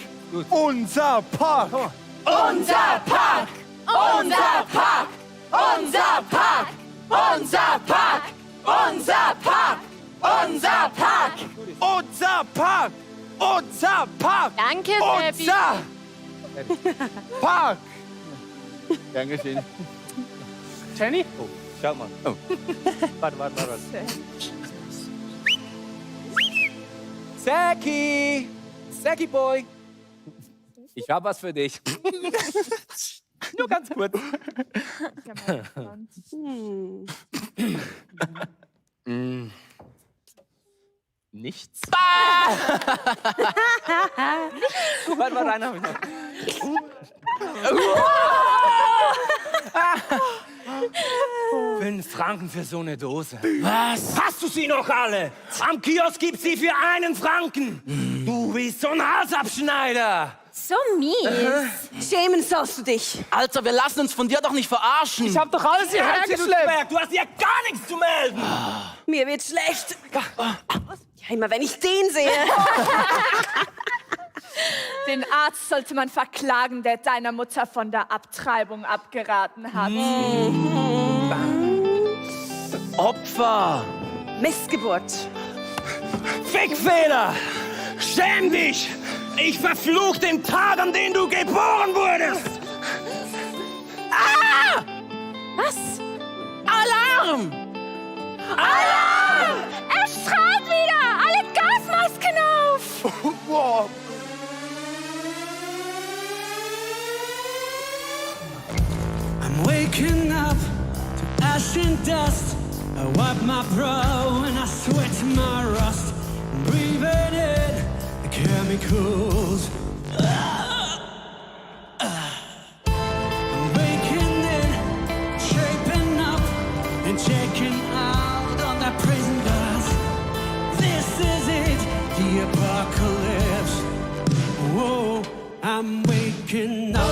Unser Park. Unser Park. Unser Park. Unser Park. Unser Park. Unser Park. Unser Park. Unser Park. Unser Park. Danke, Seppi. Unser Park. Gern geschehen. Jenny? Oh, schau mal. Oh. Warte. Säcki Boy. Ich hab was für dich. Nur ganz kurz. Nichts. Warte, einen hab ich noch. 5 Franken für so eine Dose. Was? Hast du sie noch alle? Am Kiosk gibt's sie für 1 Franken. Du bist so ein Halsabschneider. So mies. Schämen sollst du dich. Alter, wir lassen uns von dir doch nicht verarschen. Ich hab doch alles hierher geschleppt. Du hast ja gar nichts zu melden. Mir wird schlecht. Ja, immer wenn ich den sehe. Den Arzt sollte man verklagen, der deiner Mutter von der Abtreibung abgeraten hat. Opfer. Missgeburt. Fickfehler. Schäm dich. Ich verfluch den Tag, an dem du geboren wurdest. Ah! Was? Alarm! Alarm! Er strahlt wieder! Alle Gasmasken auf! Wow. I'm waking up to ash and dust. I wipe my brow and I sweat my rust. I'm breathing in the chemicals. I'm waking in, shaping up and checking out on that prison bus. This is it, the apocalypse. Whoa, I'm waking up.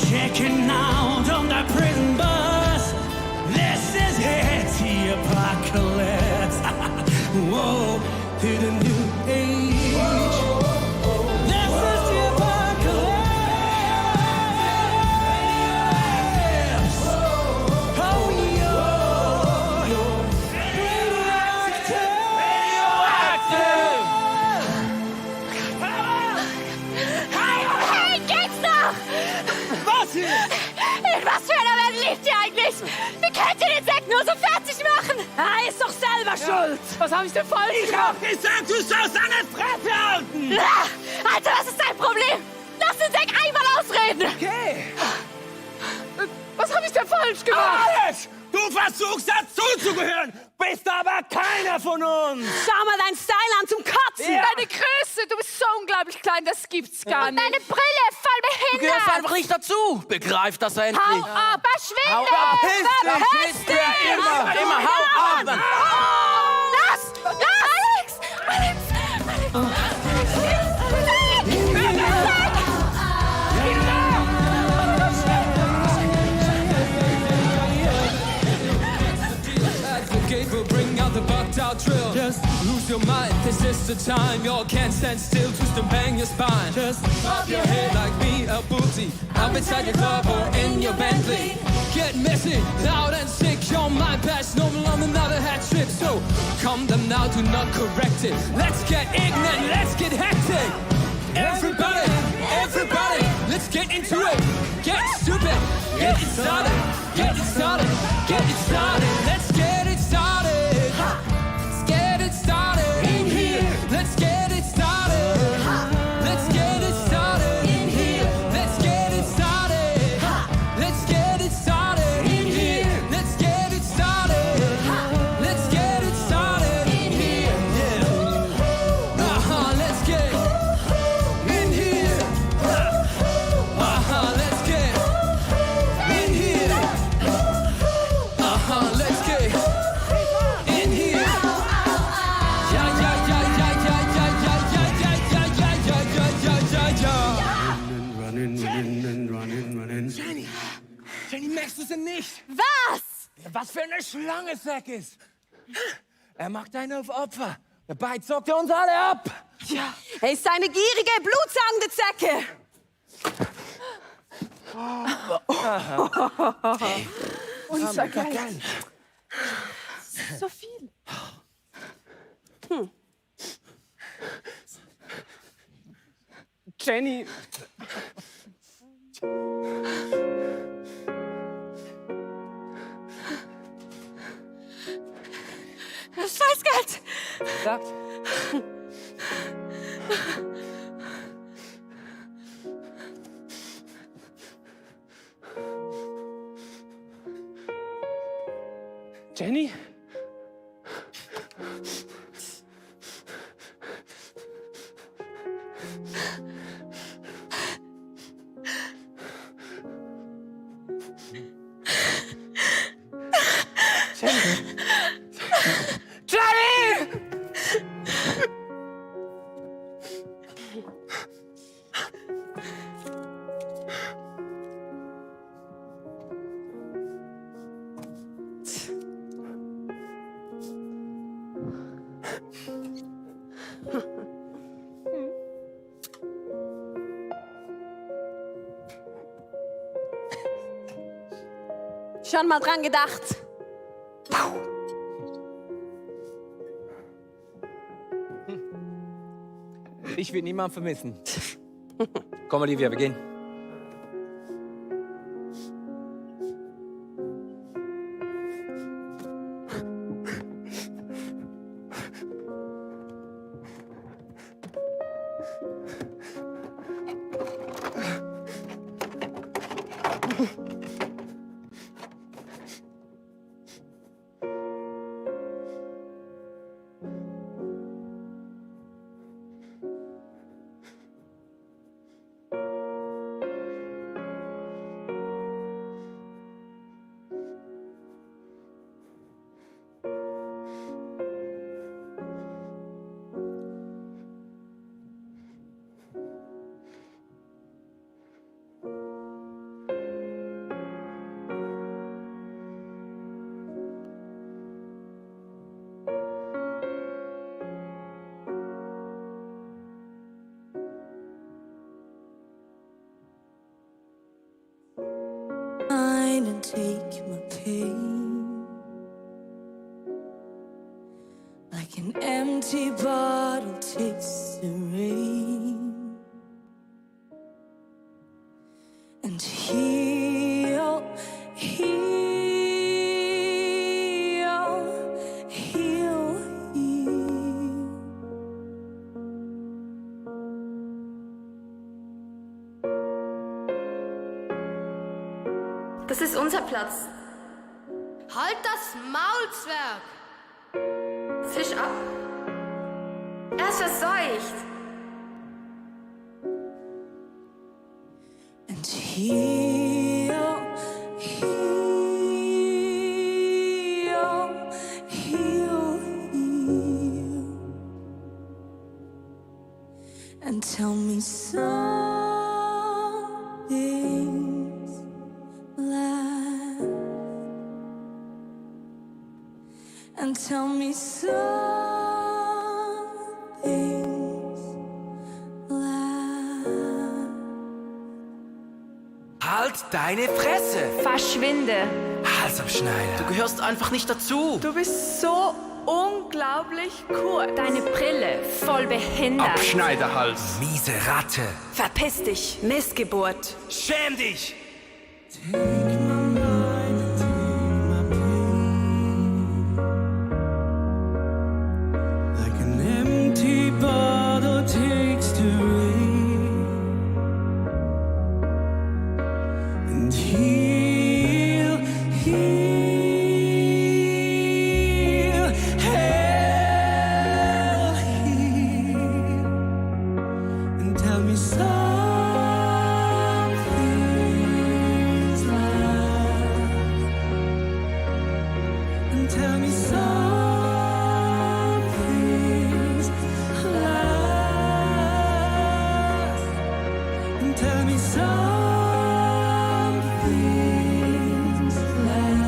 Checking out on that prison bus. This is it, the apocalypse. Whoa, to the new age. This is the apocalypse. Oh, yo, radioactive. Hey, geht's noch? In was für einer Welt lebt ihr eigentlich? Wie könnt ihr den Sekt nur so fertig machen? Er ist doch selber schuld. Was hab ich denn falsch gemacht? Ich sag, du sollst deine Fresse halten. Alter, was ist dein Problem? Lass den Sekt einmal ausreden. Okay. Was hab ich denn falsch gemacht? Alles! Du versuchst dazuzugehören, bist aber keiner von uns. Schau mal dein Style an zum Kotzen. Ja. Deine Größe, du bist so unglaublich klein, das gibt's gar Und nicht. deine Brille, voll Du behindert. gehörst einfach nicht dazu. Begreif das endlich. Hau ab, verschwinde. Hau ab. Verpiss Verpiss dich. Immer, hau ab. Lass! Alex! Advocate will bring out the bugged out drill. Just lose your mind, this is the time. You can't stand still, twist and bang your spine. Just bob your head like me, a booty. Up inside your club or in your Bentley. Get messy, loud and sick. Your mind past normal on another hat trick. So calm them now, do not correct it. Let's get ignorant, let's get hectic. Everybody, everybody, let's get into it. Get stupid, get it started, get it started, get it started. Let's get it started. Let's get it started in here. Let's get it started. Let's get it started in here. Let's get it started. Let's get it started in here. Let's get it started. Let's get it started in here. Let's get in here. Let's get in here. Let's get in here. Jenny, merkst du es denn nicht? Was? Was für eine Schlange Zack ist. Er macht einen auf Opfer. Dabei zockt er uns alle ab. Ja. Er ist eine gierige, blutsaugende Zecke. Unser Geld. so viel. Jenny. Scheißgeld! Sagt. Jenny? Schon mal dran gedacht. Ich will niemanden vermissen. Komm, Olivia, wir gehen. And take my pain like an empty bottle takes the rain and heal, heal, heal, heal. Das ist unser Platz. Halt das Maul, Zwerg! Fisch ab. Er ist verseucht. And heal, heal, heal, heal. And tell me something's left. And tell me something's left. Halt deine Fresse! Verschwinde. Halsabschneider! Du gehörst einfach nicht dazu! Du bist so unglaublich cool. Deine Brille voll behindert. Abschneiderhals! Miese Ratte! Verpiss dich, Missgeburt. Schäm dich! Like an empty bottle takes the rain and heal, heal, hell, heal, and tell me something's left, and tell me something's left, and tell me something's left,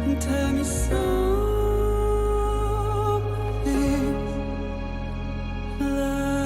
and tell me something's left.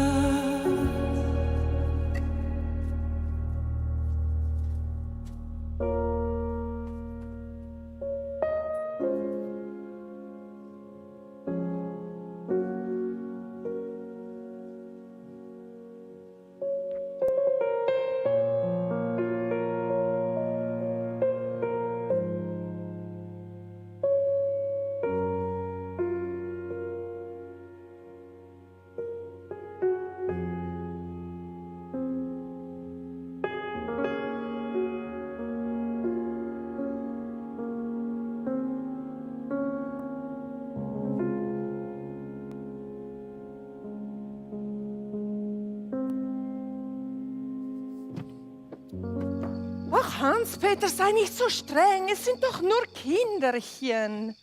Ach, Hans-Peter, sei nicht so streng. Es sind doch nur Kinderchen.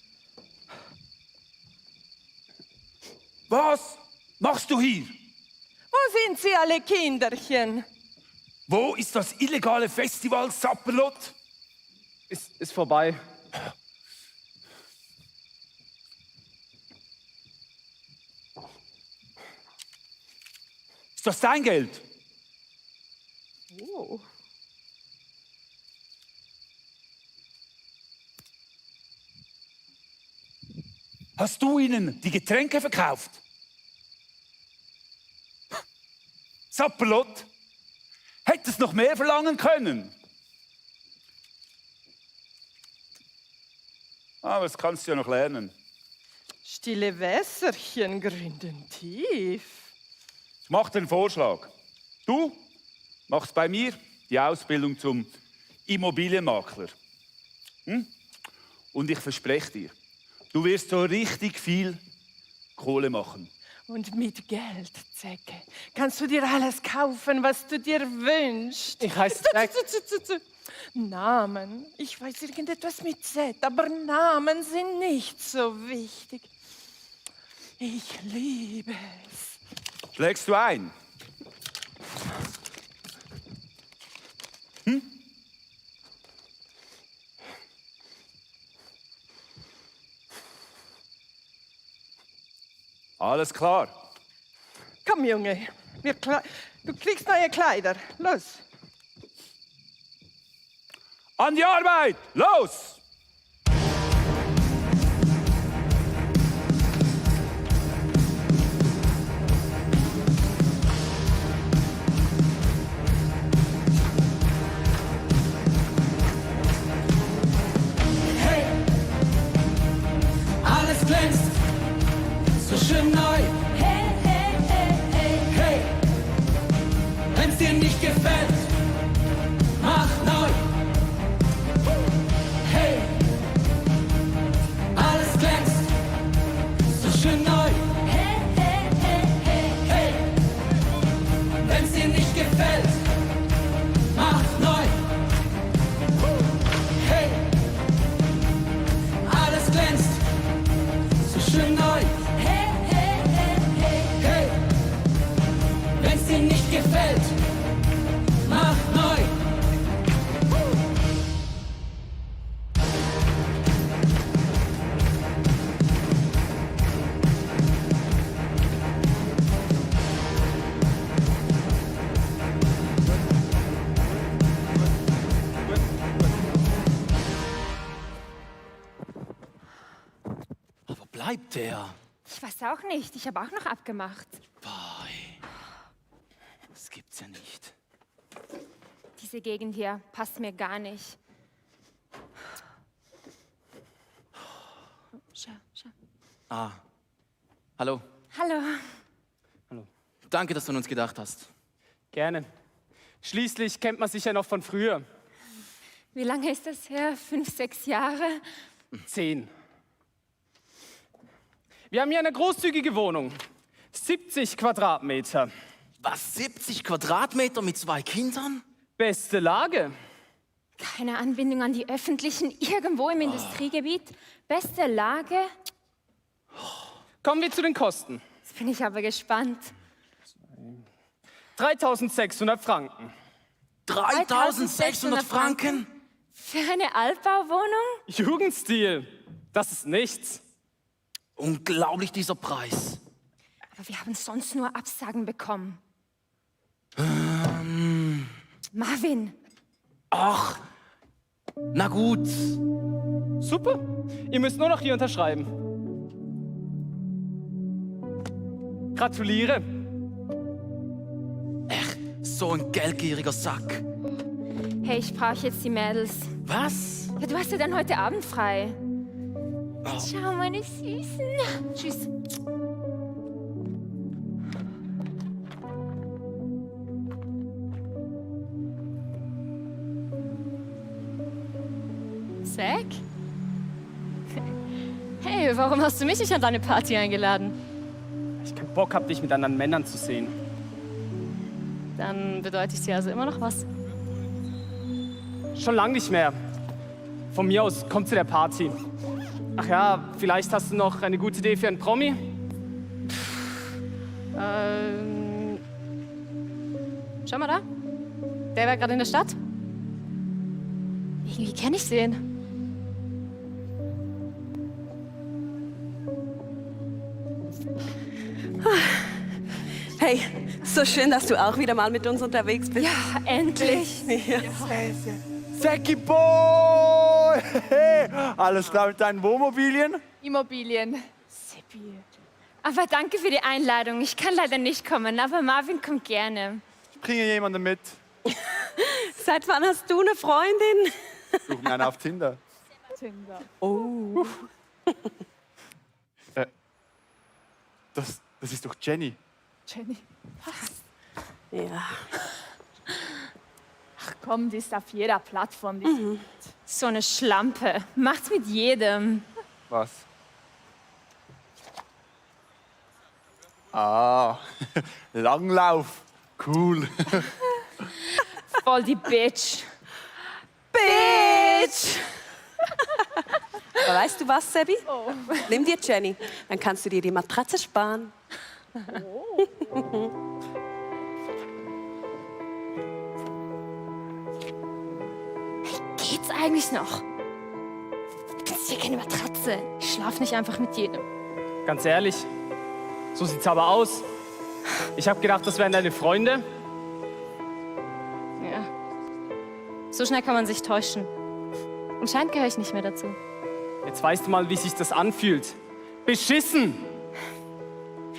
Was machst du hier? Wo sind sie alle Kinderchen? Wo ist das illegale Festival Sapperlot? Ist vorbei. Ist das dein Geld? Oh. Hast du ihnen die Getränke verkauft? Sapperlot? Hättest noch mehr verlangen können. Aber das kannst du ja noch lernen. Stille Wässerchen gründen tief. Ich mache den Vorschlag. Du machst bei mir die Ausbildung zum Immobilienmakler. Und ich verspreche dir, du wirst so richtig viel Kohle machen. Und mit Geld, Zecke, kannst du dir alles kaufen, was du dir wünschst. Ich heiße Zack. Namen. Ich weiß irgendetwas mit Z, aber Namen sind nicht so wichtig. Ich liebe es. Schlägst du ein? Alles klar. Komm, Junge, du kriegst neue Kleider. Los. An die Arbeit! Los! Hey, alles glänzt, so schön neu. Hey, hey, hey, hey, hey. Wenn's dir nicht gefällt, mach neu. Hey, alles glänzt, so schön neu. Hey, hey, hey, hey, hey. Wenn's dir nicht gefällt, mach neu. Hey, alles glänzt, so schön neu. Hey, hey, hey, hey, hey. Wenn's dir nicht gefällt, mach neu. Wo bleibt der? Ich weiß auch nicht. Ich habe auch noch abgemacht. Das gibt's ja nicht. Diese Gegend hier passt mir gar nicht. Schau, schau. Ah, hallo. Hallo. Danke, dass du an uns gedacht hast. Gerne. Schließlich kennt man sich ja noch von früher. Wie lange ist das her? 5, 6 Jahre? 10. Wir haben hier eine großzügige Wohnung. 70 Quadratmeter. Was, 70 Quadratmeter mit 2 Kindern? Beste Lage. Keine Anbindung an die Öffentlichen, irgendwo im Industriegebiet. Beste Lage. Kommen wir zu den Kosten. Jetzt bin ich aber gespannt. 3.600 Franken. 3.600 Franken? Für eine Altbauwohnung? Jugendstil. Das ist nichts. Unglaublich, dieser Preis. Aber wir haben sonst nur Absagen bekommen. Marvin. Ach, na gut. Super. Ihr müsst nur noch hier unterschreiben. Gratuliere. So ein geldgieriger Sack. Hey, ich brauche jetzt die Mädels. Was? Ja, du hast ja dann heute Abend frei. Ciao, meine Süßen. Tschüss. Zack? Hey, warum hast du mich nicht an deine Party eingeladen? Ich keinen Bock hab, dich mit anderen Männern zu sehen. Dann bedeutet ich dir also immer noch was. Schon lange nicht mehr. Von mir aus, komm zu der Party. Ach ja, vielleicht hast du noch eine gute Idee für einen Promi? Schau mal da. Der war gerade in der Stadt. Irgendwie kenne ich den. Hey, so schön, dass du auch wieder mal mit uns unterwegs bist. Ja, endlich. Ja. Säcki Boy! Alles klar mit deinen Wohnmobilien? Immobilien. Aber danke für die Einladung. Ich kann leider nicht kommen, aber Marvin kommt gerne. Ich bringe jemanden mit. Seit wann hast du eine Freundin? Suchen einen auf Tinder. Oh. Das ist doch Jenny. Jenny. Ja. Ach komm, die ist auf jeder Plattform. So eine Schlampe. Macht's mit jedem. Was? Ah, Langlauf. Cool. Voll die Bitch. Bitch! Aber weißt du was, Sebi? Nimm dir Jenny, dann kannst du dir die Matratze sparen. Geht's eigentlich noch? Das ist hier keine Matratze. Ich schlaf nicht einfach mit jedem. Ganz ehrlich, so sieht's aber aus. Ich habe gedacht, das wären deine Freunde. Ja. So schnell kann man sich täuschen. Anscheinend gehöre ich nicht mehr dazu. Jetzt weißt du mal, wie sich das anfühlt. Beschissen!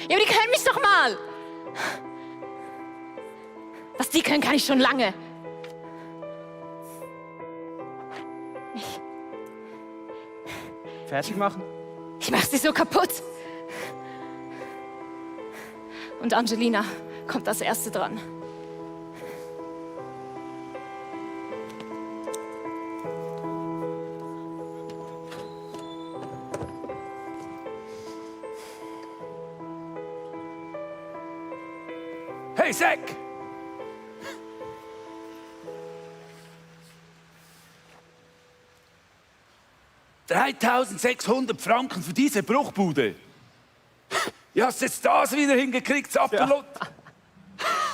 Ja, aber die können mich doch mal! Was die können, kann ich schon lange. Fertig machen? Ich mach sie so kaputt. Und Angelina kommt als Erste dran. Hey, Zack! $3.600 Franken für diese Bruchbude. Wie hast du jetzt das wieder hingekriegt, Zappelot?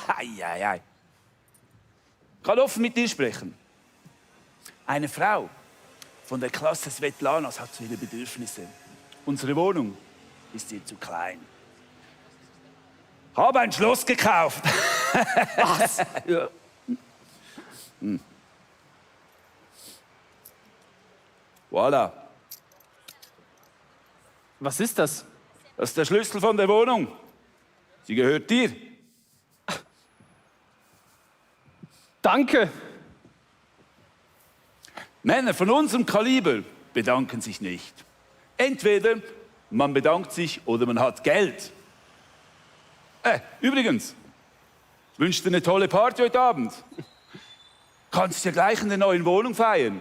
Ei. Ich kann offen mit dir sprechen. Eine Frau von der Klasse Svetlanas hat viele Bedürfnisse. Unsere Wohnung ist ihr zu klein. Habe ein Schloss gekauft. Was? Ja. Voilà. Was ist das? Das ist der Schlüssel von der Wohnung. Sie gehört dir. Danke. Männer von unserem Kaliber bedanken sich nicht. Entweder man bedankt sich oder man hat Geld. Übrigens, ich wünsche dir eine tolle Party heute Abend. Kannst ja gleich in der neuen Wohnung feiern.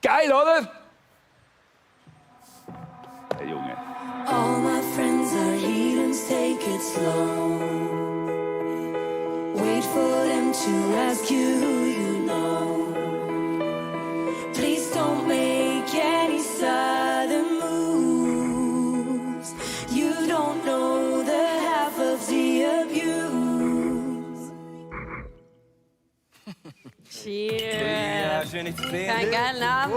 Geil, oder? Hey, Junge. All my friends are heathens, take it slow. Wait for them to ask you who you know. Please don't make any sudden moves. You don't know the half of the abuse. Cheers. Ja, schön dich zu sehen. Kein geilen Abend.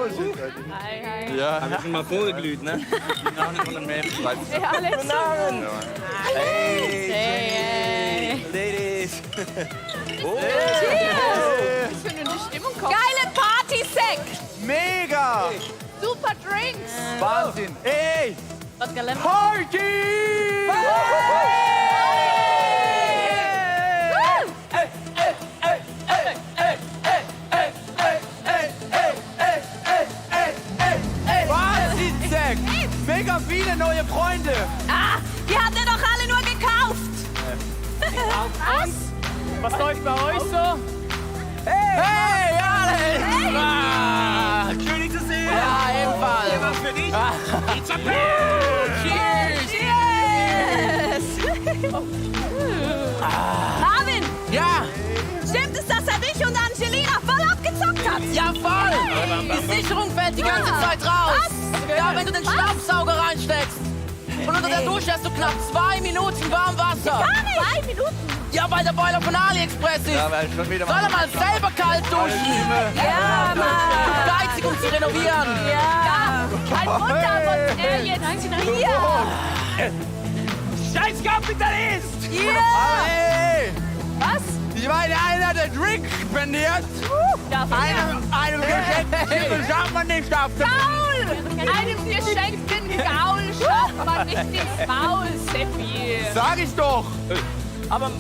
Hi, hi. Ja, haben wir schon mal vorgeglüht, ne? Die Namen von den Mädchen. Hey, Alex. Guten Abend. Hey, Hey. Ladies. Oh. Was für eine Stimmung kommt. Geile Party, Zack. Mega! Super Drinks. Wahnsinn! Ey! Wodka Lemon. Party! Wahnsinn, Zack! Mega viele neue Freunde! Ah, die habt ihr doch alle nur gekauft. Was läuft bei euch so? Hey, Alex! Hey. Ah, schön, dich zu sehen! Ja, ebenfalls! Was für dich? It's a Cheers! Marvin, Ja! stimmt es, dass er dich und Angelina voll abgezockt hat? fällt die ganze Zeit raus. Ja, wenn du den Staubsauger reinsteckst. Und unter der Dusche hast du knapp 2 Minuten warm Wasser. Gar nicht. 2 Minuten? Ja, weil der Boiler von AliExpress ist. Ja, weil schon wieder Soll er mal selber kalt duschen? Ja, Mann. Zu geizig, um zu renovieren. Ja. Kein Wunder, was er jetzt hier. Scheiß Kapitalist! Aber hey, Was? ich meine, einer hat den Drink spendiert. Einem geschenkten schafft man nicht auf den Gaul! Einem geschenkten Gaul schafft man nicht ins Maul, Seppi. Sag ich doch. Aber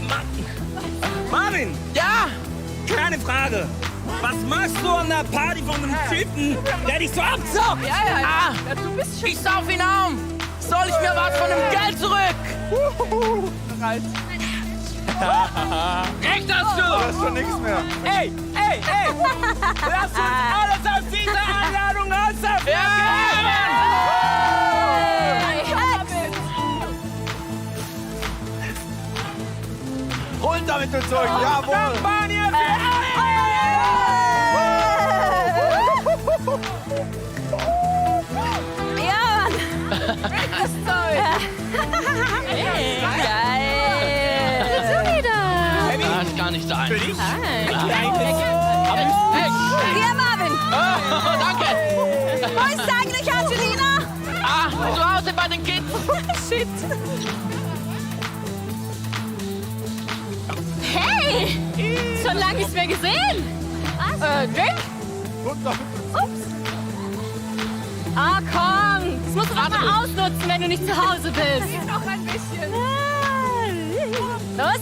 Marvin! Ja? Keine Frage. Was machst du an der Party von einem Typen, der dich so abzockt? Ja, du bist schon. Ich sauf ihn an. Soll ich mir was von dem Geld zurück? Recht hast du! Das ist schon nichts mehr. Ey! Lass uns alles aus dieser Einladung aussagen! Runter mit dem Zeug, jawohl. Champagner für Ja, Mann. Das Zeug. Geil. Du wieder. Das kann nicht sein. Für dich? Hier, Marvin. Danke. Wo ist eigentlich Angelina? Zu Hause bei den Kids. Shit. Hey! Schon lange nichts mehr gesehen. Was? Drink? Ups. Ah, komm. Das musst du doch mal ausnutzen, wenn du nicht zu Hause bist. Noch ein bisschen. Los.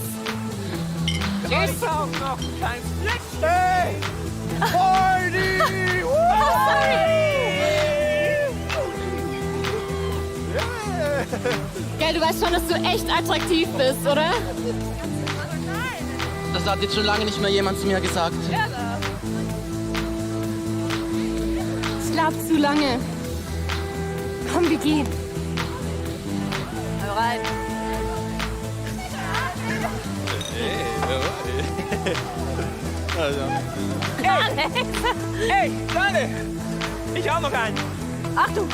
Tschüss. Hey! Heidi! Gell, du weißt schon, dass du echt attraktiv bist, oder? Das hat jetzt schon lange nicht mehr jemand zu mir gesagt. Ich glaub zu lange. Komm, wir gehen. Hau rein. Ey, Leute! Ich auch noch einen. Achtung!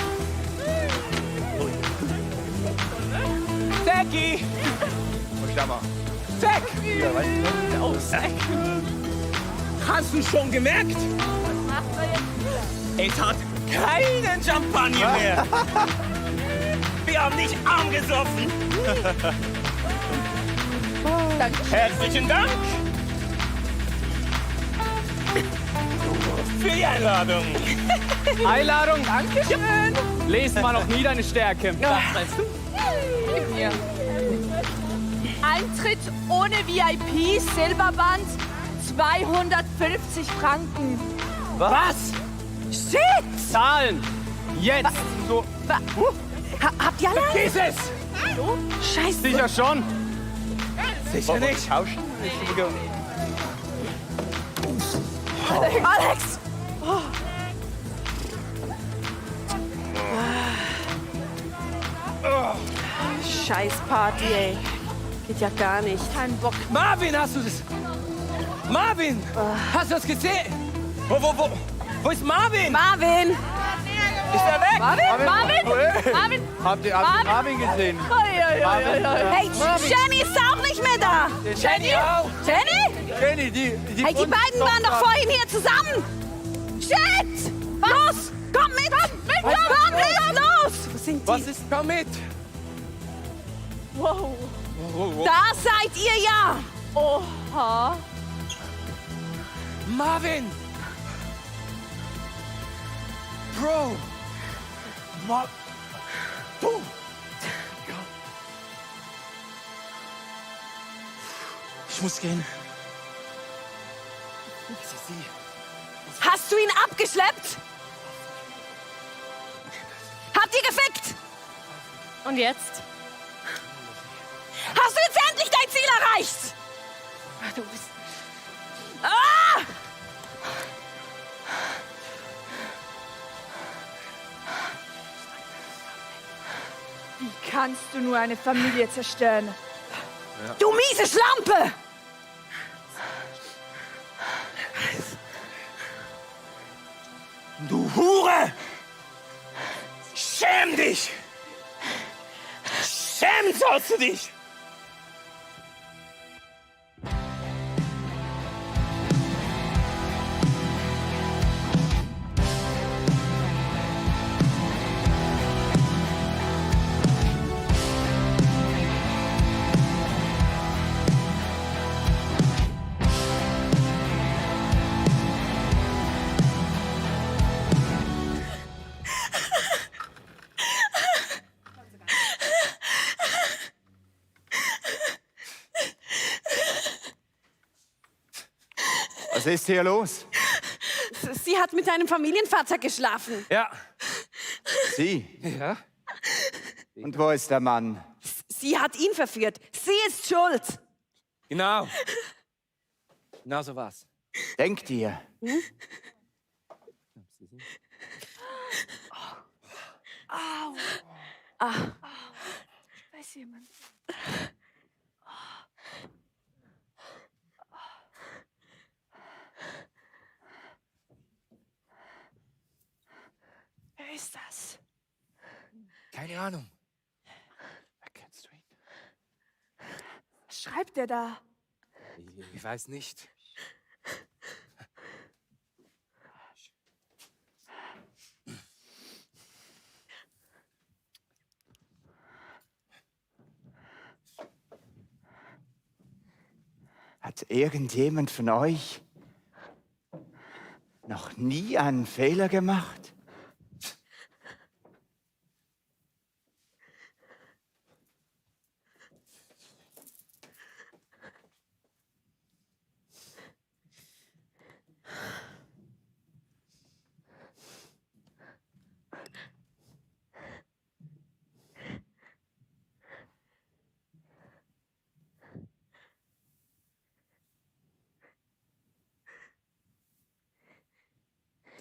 Zacki! Zack! Oh, Zack! Hast du schon gemerkt? Es hat keinen Champagner mehr. Wir haben dich angesoffen. Herzlichen Dank für die Einladung. Einladung. Dankeschön. Lesen wir noch nie deine Stärke. Eintritt ohne VIP, Silberband, 250 Franken. Was? Shit! Zahlen. Jetzt. So. Habt ihr alle? Vergiss es! Scheiße. Sicher schon. Sicher nicht. Alex! Oh. Scheiß Party, ey. Geht ja gar nicht. Kein Bock. Marvin, hast du das? Marvin! Hast du das gesehen? Wo ist Marvin? Marvin! Ist er weg? Marvin! Habt ihr Marvin gesehen? Hey, Jenny ist auch nicht mehr da! Jenny auch! Jenny? Jenny, die Hey, die beiden waren doch vorhin hier zusammen! Shit! Los! Komm mit! Komm mit! Los! Wo sind die? Was ist? Komm mit! Wow. Da seid ihr ja! Oha. Marvin! Bro! Du! Ich muss gehen. Hast du ihn abgeschleppt? Habt ihr gefickt? Und jetzt? Hast du jetzt endlich dein Ziel erreicht? Ach, du bist... Ah! Wie kannst du nur eine Familie zerstören? Du miese Schlampe! Du Hure! Schäm dich! Schämen sollst du dich! Was ist hier los? Sie hat mit einem Familienvater geschlafen. Ja. Sie? Ja? Und wo ist der Mann? Sie hat ihn verführt. Sie ist schuld. Genau. Genau so war's. Denkt ihr? Au. Ah. Weiß jemand? Wer ist das? Keine Ahnung. Erkennst du ihn? Was schreibt er da? Ich weiß nicht. Hat irgendjemand von euch noch nie einen Fehler gemacht?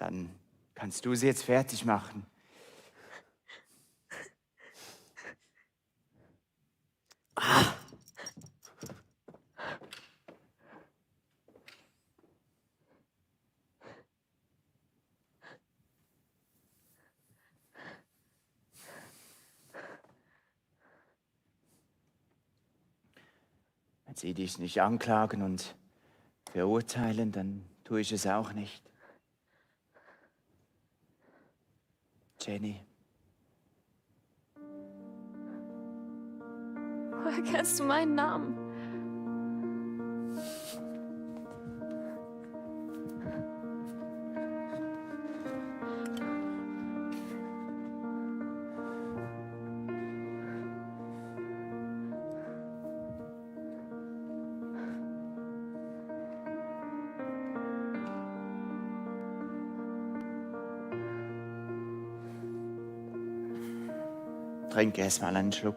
Dann kannst du sie jetzt fertig machen. Wenn sie dich nicht anklagen und verurteilen, dann tue ich es auch nicht. Jenny. Woher kennst du meinen Namen? Trink erst mal einen Schluck.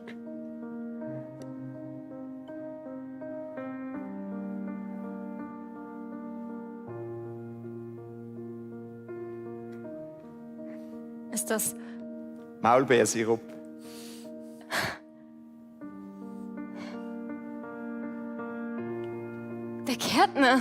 Ist das Maulbeersirup. der Gärtner?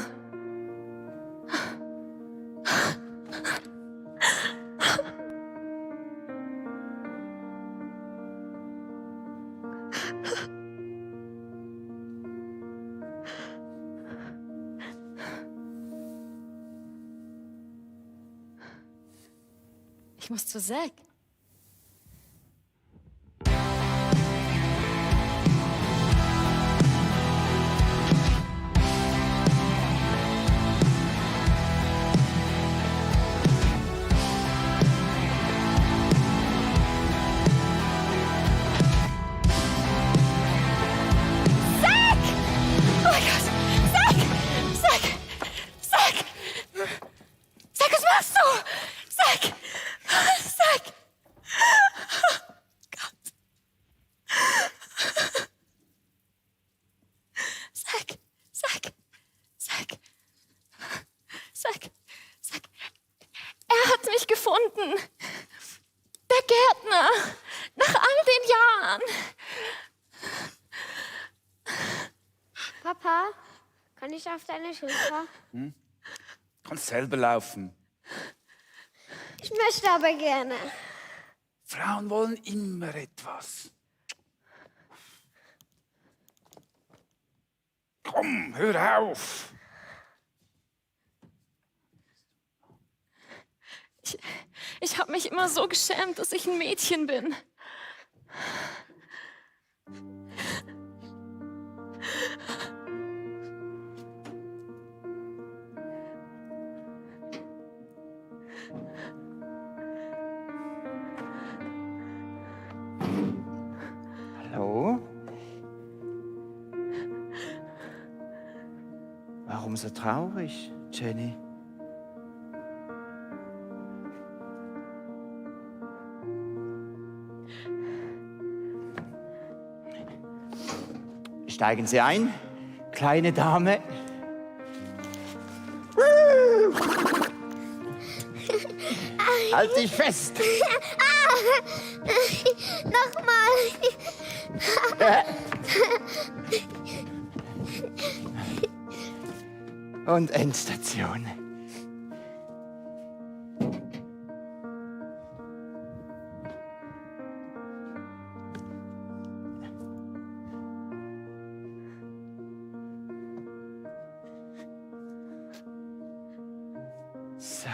Ich muss zu Zack. Gefunden. Der Gärtner. Nach all den Jahren. Papa, kann ich auf deine Schulter? Kannst selber laufen. Ich möchte aber gerne. Frauen wollen immer etwas. Komm, hör auf. Ich habe mich immer so geschämt, dass ich ein Mädchen bin. Hallo? Warum so traurig, Jenny? Steigen Sie ein, kleine Dame. Halt dich fest. Nochmal. Und Endstation. So,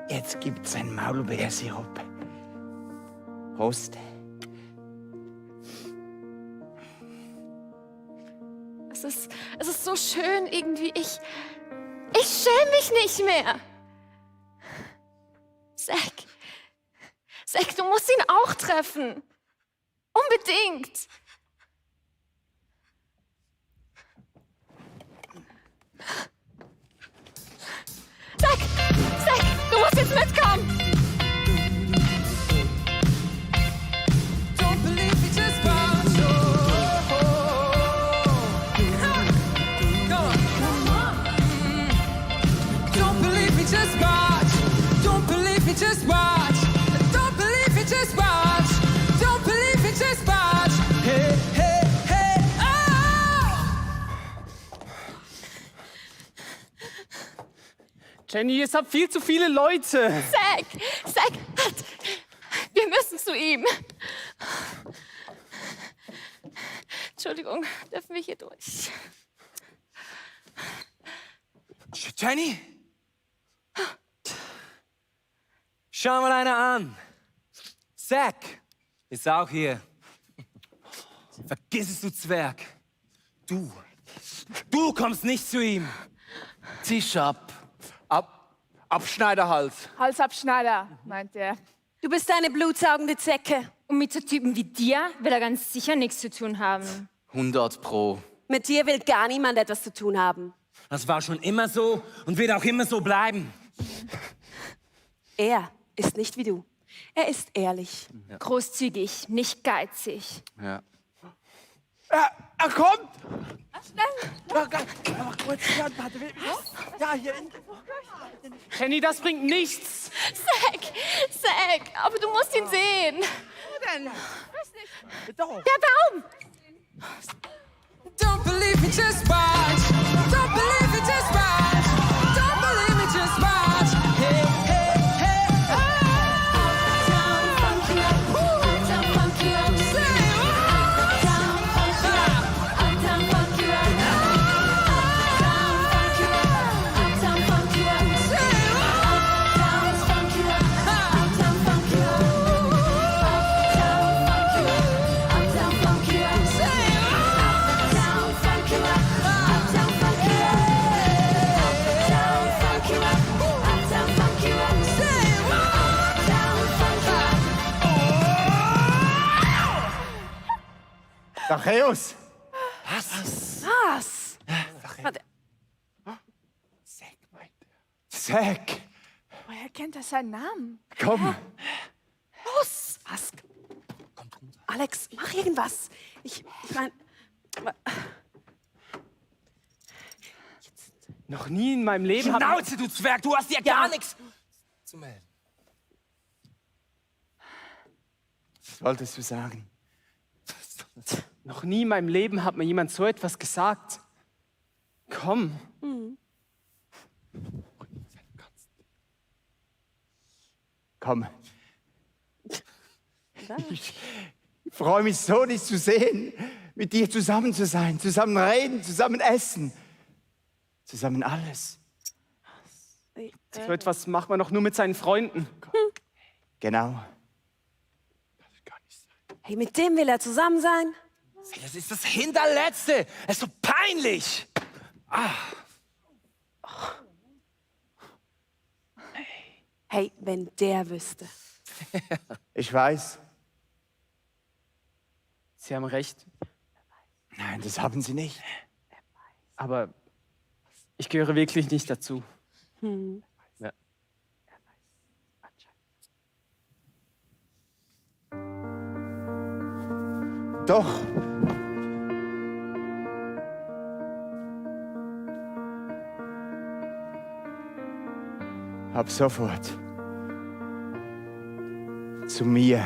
jetzt gibt's ein Maulbeersirup. Prost. Es ist so schön irgendwie. Ich schäme mich nicht mehr. Zack, du musst ihn auch treffen. Unbedingt. Zack, du musst jetzt mitkommen. Don't believe me, just watch. Don't believe me, just watch. Don't believe me, just watch. Don't believe me, just watch. Don't believe me, just watch. Hey, hey, hey, oh! Jenny, es hat viel zu viele Leute. Zack, halt. Wir müssen zu ihm. Entschuldigung, dürfen wir hier durch? Jenny? Schau mal einer an. Zack ist auch hier. Vergiss es, du Zwerg. Du kommst nicht zu ihm. Tisch ab. Abschneiderhals. Halsabschneider, meint er. Du bist eine blutsaugende Zecke. Und mit so Typen wie dir will er ganz sicher nichts zu tun haben. 100 Pro. Mit dir will gar niemand etwas zu tun haben. Das war schon immer so und wird auch immer so bleiben. Er ist nicht wie du. Er ist ehrlich. Ja. Großzügig, nicht geizig. Ja. Er kommt! Schnell! Mach kurz, warte. Ja, hier in. Jenny, das bringt nichts. Zack, aber du musst ihn sehen. Wo denn? Weiß nicht. Doch. Der Baum! Don't believe me, just watch. Don't believe me, just watch. Don't believe me, just watch. Hey, hey, hey, Uptown funk you up. Uptown funk you up. Say Uptown funk you up. Uptown funk you up. Uptown funk you up. Say Uptown funk you up. Uptown funk you up. Uptown funk you up. Say Uptown funk you up. Uptown funk you up. Uptown funk you up. Uptown funk you up. Say Uptown funk you up. Zachäus! Was? Warte, Zack! woher kennt er seinen Namen? Komm! Los! Was? Alex, mach irgendwas. Ich meine... Noch nie in meinem Leben habe Schnauze, du Zwerg, du hast ja gar nichts zu melden. Was wolltest du sagen? Noch nie in meinem Leben hat mir jemand so etwas gesagt. Komm. Komm. Ich freue mich so, dich zu sehen, mit dir zusammen zu sein, zusammen reden, zusammen essen, zusammen alles. So etwas macht man doch nur mit seinen Freunden. Genau. Hey, mit dem will er zusammen sein? Hey, das ist das Hinterletzte. Es ist so peinlich. Hey, wenn der wüsste. Ich weiß. Sie haben recht. Nein, das haben sie nicht. Aber ich gehöre wirklich nicht dazu. Ja. Doch. Ab sofort zu mir.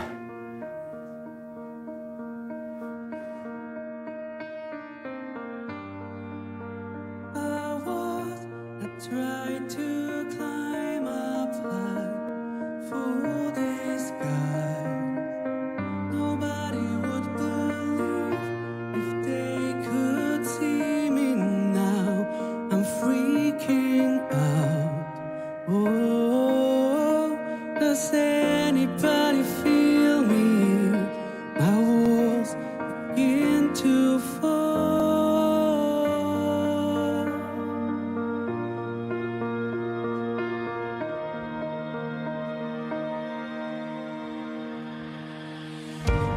Tried to climb up high for this guy. Nobody would believe if they could see me now. I'm freaking out. Oh, does anybody feel me? My walls begin to fall.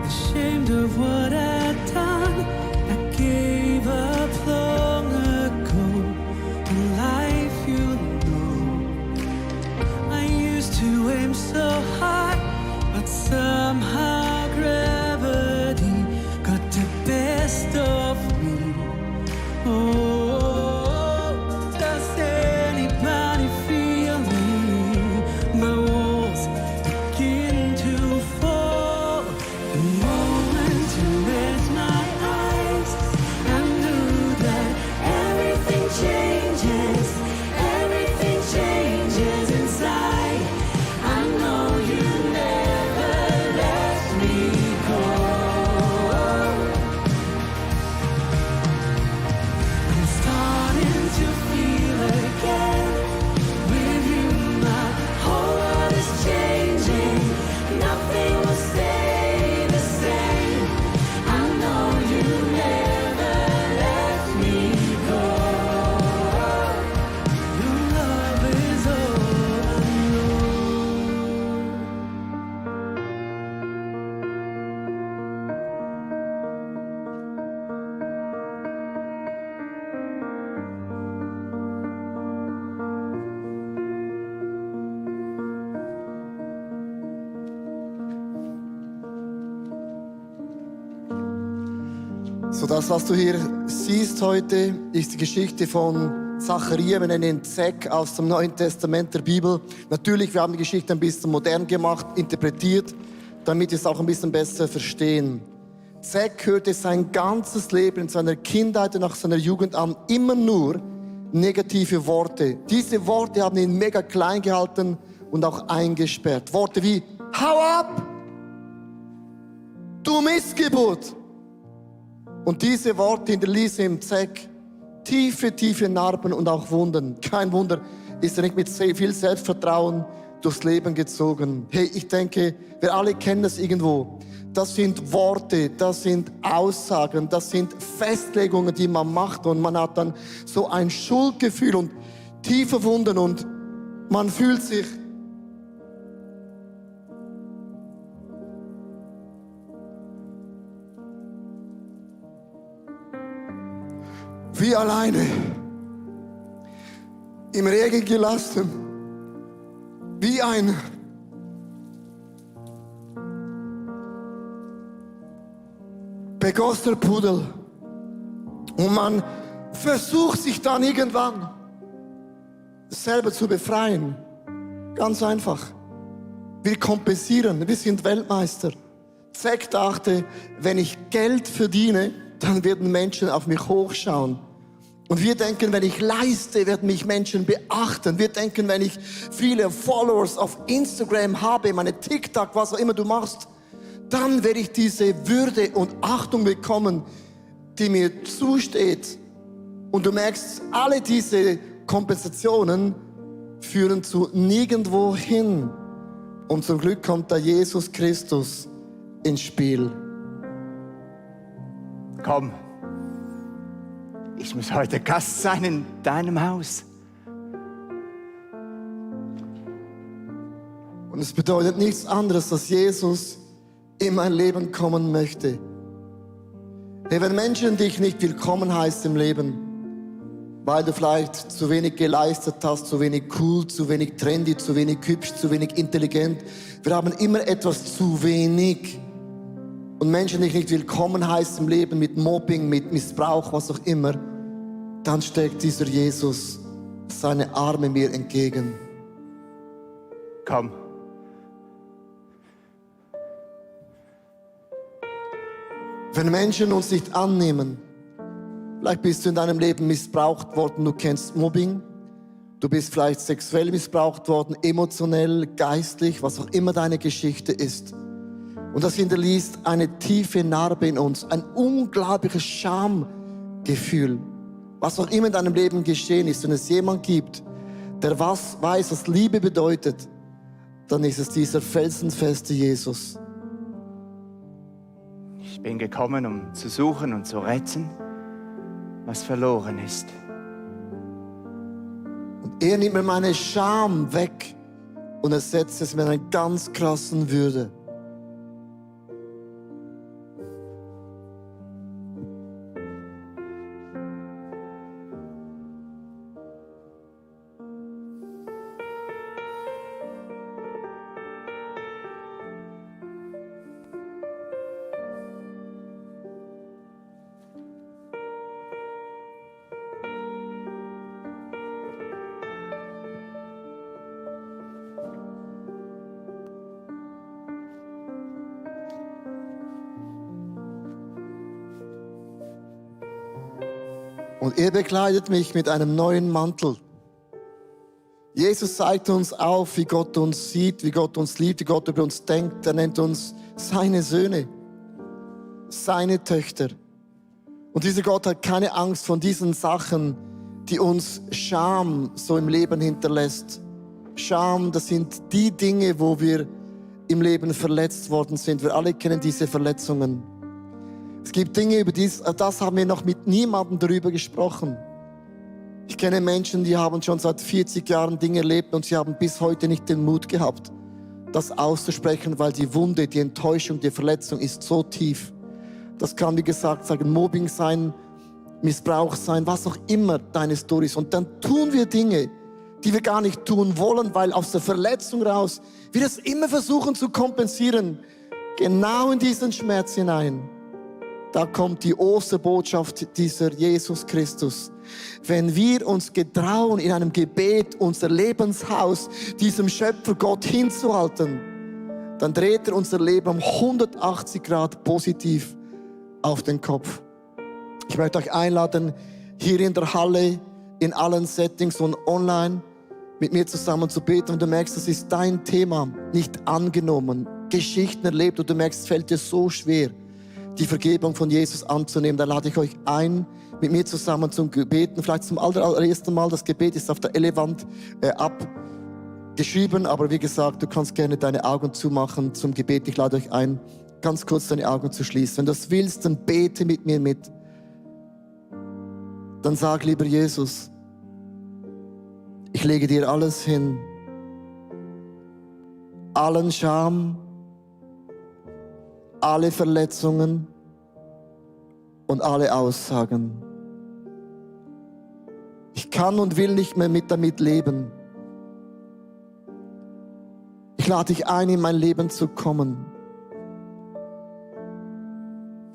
Ashamed of what I'd done, I gave up long ago. In life, you know, I used to aim so high, but somehow gravity got the best of me. Oh, does anybody feel me? My walls begin to fall. The moment you raise my eyes, I knew that everything changes. Everything changes inside. I know you never let me go. I'm starting to feel again. With you, my whole world is changing. Nothing will stay the same. I know you never let me go. Your love is all I know. So, das, was du hier siehst heute, ist die Geschichte von Zachariah. Wir nennen ihn Zek aus dem Neuen Testament der Bibel. Natürlich, wir haben die Geschichte ein bisschen modern gemacht, interpretiert, damit wir es auch ein bisschen besser verstehen. Zek hörte sein ganzes Leben, in seiner Kindheit und nach seiner Jugend an, immer nur negative Worte. Diese Worte haben ihn mega klein gehalten und auch eingesperrt. Worte wie, hau ab, du Missgeburt. Und diese Worte hinterließen im Zek tiefe, tiefe Narben und auch Wunden. Kein Wunder, ist er nicht mit viel Selbstvertrauen durchs Leben gezogen. Hey, ich denke, wir alle kennen das irgendwo. Das sind Worte, das sind Aussagen, das sind Festlegungen, die man macht. Und man hat dann so ein Schuldgefühl und tiefe Wunden und man fühlt sich wie alleine, im Regen gelassen, wie ein begossener Pudel. Und man versucht sich dann irgendwann selber zu befreien. Ganz einfach. Wir kompensieren, wir sind Weltmeister. Zek dachte, wenn ich Geld verdiene, dann werden Menschen auf mich hochschauen. Und wir denken, wenn ich leiste, werden mich Menschen beachten. Wir denken, wenn ich viele Followers auf Instagram habe, meine TikTok, was auch immer du machst, dann werde ich diese Würde und Achtung bekommen, die mir zusteht. Und du merkst, alle diese Kompensationen führen zu nirgendwo hin. Und zum Glück kommt da Jesus Christus ins Spiel. Komm, ich muss heute Gast sein in deinem Haus. Und es bedeutet nichts anderes, dass Jesus in mein Leben kommen möchte. Hey, wenn Menschen dich nicht willkommen heißen im Leben, weil du vielleicht zu wenig geleistet hast, zu wenig cool, zu wenig trendy, zu wenig hübsch, zu wenig intelligent. Wir haben immer etwas zu wenig. Und Menschen dich nicht willkommen heißen im Leben mit Mobbing, mit Missbrauch, was auch immer, dann streckt dieser Jesus seine Arme mir entgegen. Komm. Wenn Menschen uns nicht annehmen, vielleicht bist du in deinem Leben missbraucht worden, du kennst Mobbing, du bist vielleicht sexuell missbraucht worden, emotionell, geistlich, was auch immer deine Geschichte ist. Und das hinterließ eine tiefe Narbe in uns, ein unglaubliches Schamgefühl. Was auch immer in deinem Leben geschehen ist, wenn es jemand gibt, der weiß, was Liebe bedeutet, dann ist es dieser felsenfeste Jesus. Ich bin gekommen, um zu suchen und zu retten, was verloren ist. Und er nimmt mir meine Scham weg und ersetzt es mit einer ganz krassen Würde. Und er bekleidet mich mit einem neuen Mantel. Jesus zeigt uns auf, wie Gott uns sieht, wie Gott uns liebt, wie Gott über uns denkt. Er nennt uns seine Söhne, seine Töchter. Und dieser Gott hat keine Angst von diesen Sachen, die uns Scham so im Leben hinterlässt. Scham, das sind die Dinge, wo wir im Leben verletzt worden sind. Wir alle kennen diese Verletzungen. Es gibt Dinge, über das haben wir noch mit niemandem darüber gesprochen. Ich kenne Menschen, die haben schon seit 40 Jahren Dinge erlebt und sie haben bis heute nicht den Mut gehabt, das auszusprechen, weil die Wunde, die Enttäuschung, die Verletzung ist so tief. Das kann, wie gesagt, sagen, Mobbing sein, Missbrauch sein, was auch immer deine Story ist. Und dann tun wir Dinge, die wir gar nicht tun wollen, weil aus der Verletzung raus wir das immer versuchen zu kompensieren. Genau in diesen Schmerz hinein. Da kommt die Osterbotschaft dieser Jesus Christus. Wenn wir uns getrauen, in einem Gebet unser Lebenshaus diesem Schöpfer Gott hinzuhalten, dann dreht er unser Leben um 180 Grad positiv auf den Kopf. Ich möchte euch einladen, hier in der Halle, in allen Settings und online mit mir zusammen zu beten. Und du merkst, das ist dein Thema, nicht angenommen, Geschichten erlebt und du merkst, es fällt dir so schwer, die Vergebung von Jesus anzunehmen. Da lade ich euch ein, mit mir zusammen zum Gebeten. Vielleicht zum allerersten Mal. Das Gebet ist auf der Elevant abgeschrieben. Aber wie gesagt, du kannst gerne deine Augen zumachen zum Gebet. Ich lade euch ein, ganz kurz deine Augen zu schließen. Wenn du das willst, dann bete mit mir mit. Dann sag, lieber Jesus, ich lege dir alles hin. Allen Scham, alle Verletzungen und alle Aussagen. Ich kann und will nicht mehr damit leben. Ich lade dich ein, in mein Leben zu kommen.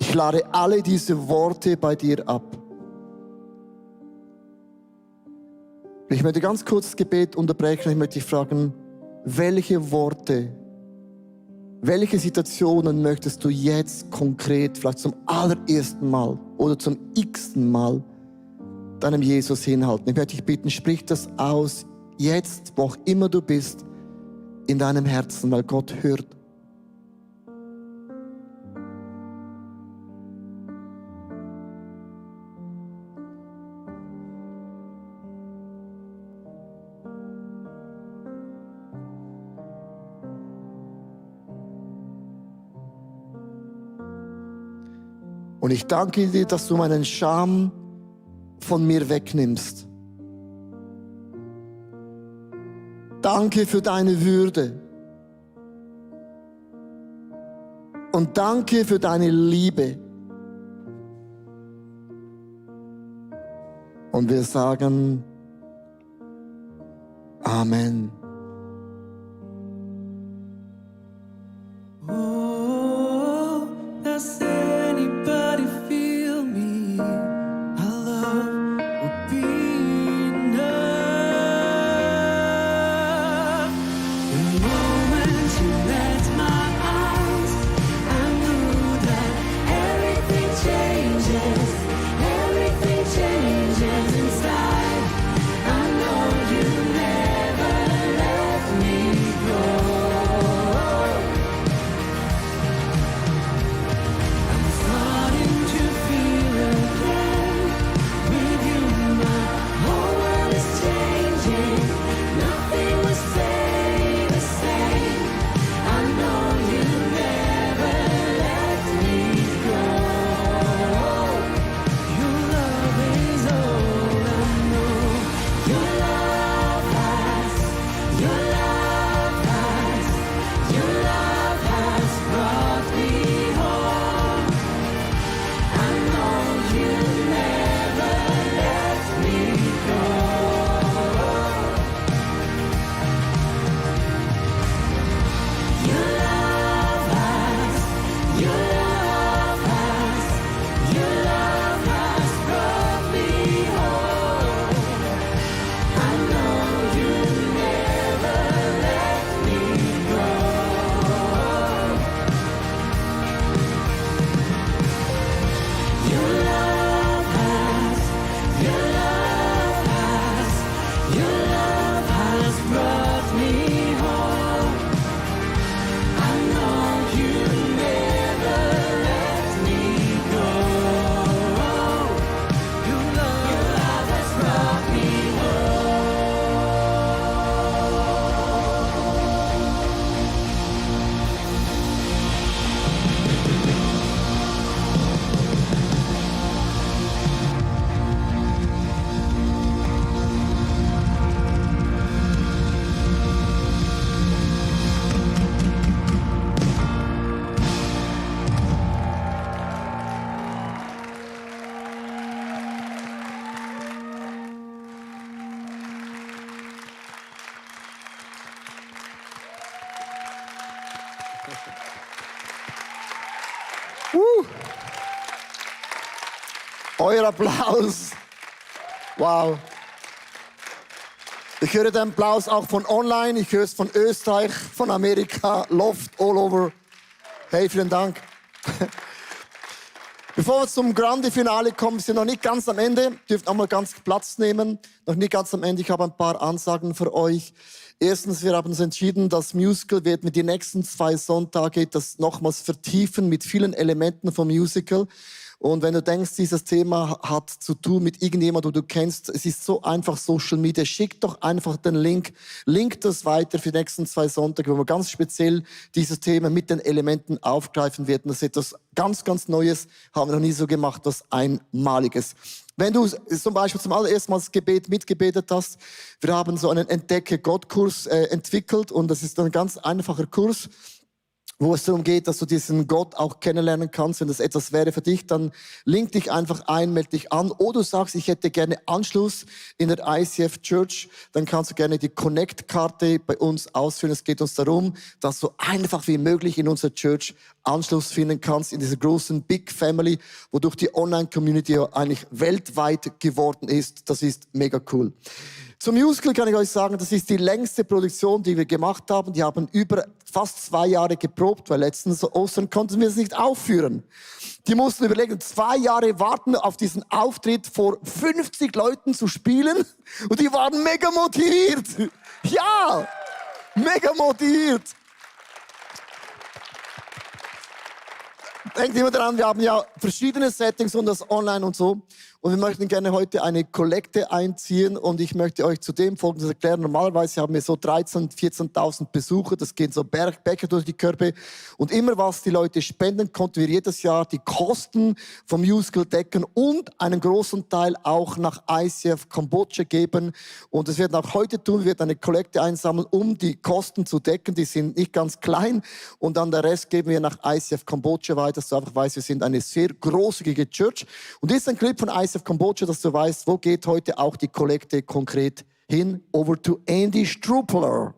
Ich lade alle diese Worte bei dir ab. Ich möchte ganz kurz das Gebet unterbrechen. Ich möchte dich fragen, welche Worte, welche Situationen möchtest du jetzt konkret, vielleicht zum allerersten Mal oder zum x-ten Mal deinem Jesus hinhalten. Ich werde dich bitten, sprich das aus, jetzt, wo auch immer du bist, in deinem Herzen, weil Gott hört. Und ich danke dir, dass du meinen Scham von mir wegnimmst. Danke für deine Würde. Und danke für deine Liebe. Und wir sagen Amen. Oh, does anybody feel me? Our love will be enough. The moment you met my eyes, I knew that everything changes. Everything changes inside. I know you never let me go. I'm starting to feel again. With you, my whole world is changing. Nothing will stay the same. I know you never let me go. Your love is all I know. Your love has brought me home. I know you never let me go. Your love has brought me home. I know you never let me go. Your love has brought me home. I know you never let me go. Your love has brought me Euer Applaus. Wow. Ich höre den Applaus auch von online, ich höre es von Österreich, von Amerika, Loft, all over. Hey, vielen Dank. Bevor wir zum Grande Finale kommen, sind noch nicht ganz am Ende. Ihr dürft auch mal ganz Platz nehmen. Noch nicht ganz am Ende. Ich habe ein paar Ansagen für euch. Erstens, wir haben uns entschieden, das Musical werden wir die nächsten 2 Sonntage das nochmals vertiefen mit vielen Elementen vom Musical. Und wenn du denkst, dieses Thema hat zu tun mit irgendjemandem, den du kennst, es ist so einfach Social Media, schick doch einfach den Link das weiter für die nächsten 2 Sonntage, wo wir ganz speziell dieses Thema mit den Elementen aufgreifen werden. Das ist etwas ganz, ganz Neues, haben wir noch nie so gemacht, was Einmaliges. Wenn du zum Beispiel zum allerersten Mal das Gebet mitgebetet hast, wir haben so einen Entdecke-Gott-Kurs entwickelt und das ist ein ganz einfacher Kurs, wo es darum geht, dass du diesen Gott auch kennenlernen kannst. Wenn das etwas wäre für dich, dann link dich einfach ein, melde dich an. Oder du sagst, ich hätte gerne Anschluss in der ICF Church, dann kannst du gerne die Connect-Karte bei uns ausfüllen. Es geht uns darum, dass du einfach wie möglich in unserer Church Anschluss finden kannst in dieser großen Big Family, wodurch die Online-Community eigentlich weltweit geworden ist. Das ist mega cool. Zum Musical kann ich euch sagen, das ist die längste Produktion, die wir gemacht haben. Die haben über fast 2 Jahre geprobt, weil letzten Ostern konnten wir es nicht aufführen. Die mussten überlegen, 2 Jahre warten auf diesen Auftritt vor 50 Leuten zu spielen. Und die waren mega motiviert. Ja, mega motiviert. Denkt immer daran, wir haben ja verschiedene Settings und das online und so. Und wir möchten gerne heute eine Kollekte einziehen und ich möchte euch zudem Folgendes erklären. Normalerweise haben wir so 13.000, 14.000 Besucher, das gehen so Bergbäcker durch die Körbe. Und immer was die Leute spenden, konnten wir jedes Jahr die Kosten vom Musical decken und einen großen Teil auch nach ICF Kambodscha geben. Und das werden auch heute tun, wir werden eine Kollekte einsammeln, um die Kosten zu decken. Die sind nicht ganz klein und dann der Rest geben wir nach ICF Kambodscha weiter, dass du einfach weißt, wir sind eine sehr großzügige Church. Und das ist ein Clip von ICF Kambodscha, dass du weißt, wo geht heute auch die Kollekte konkret hin. Over to Andy Strupler.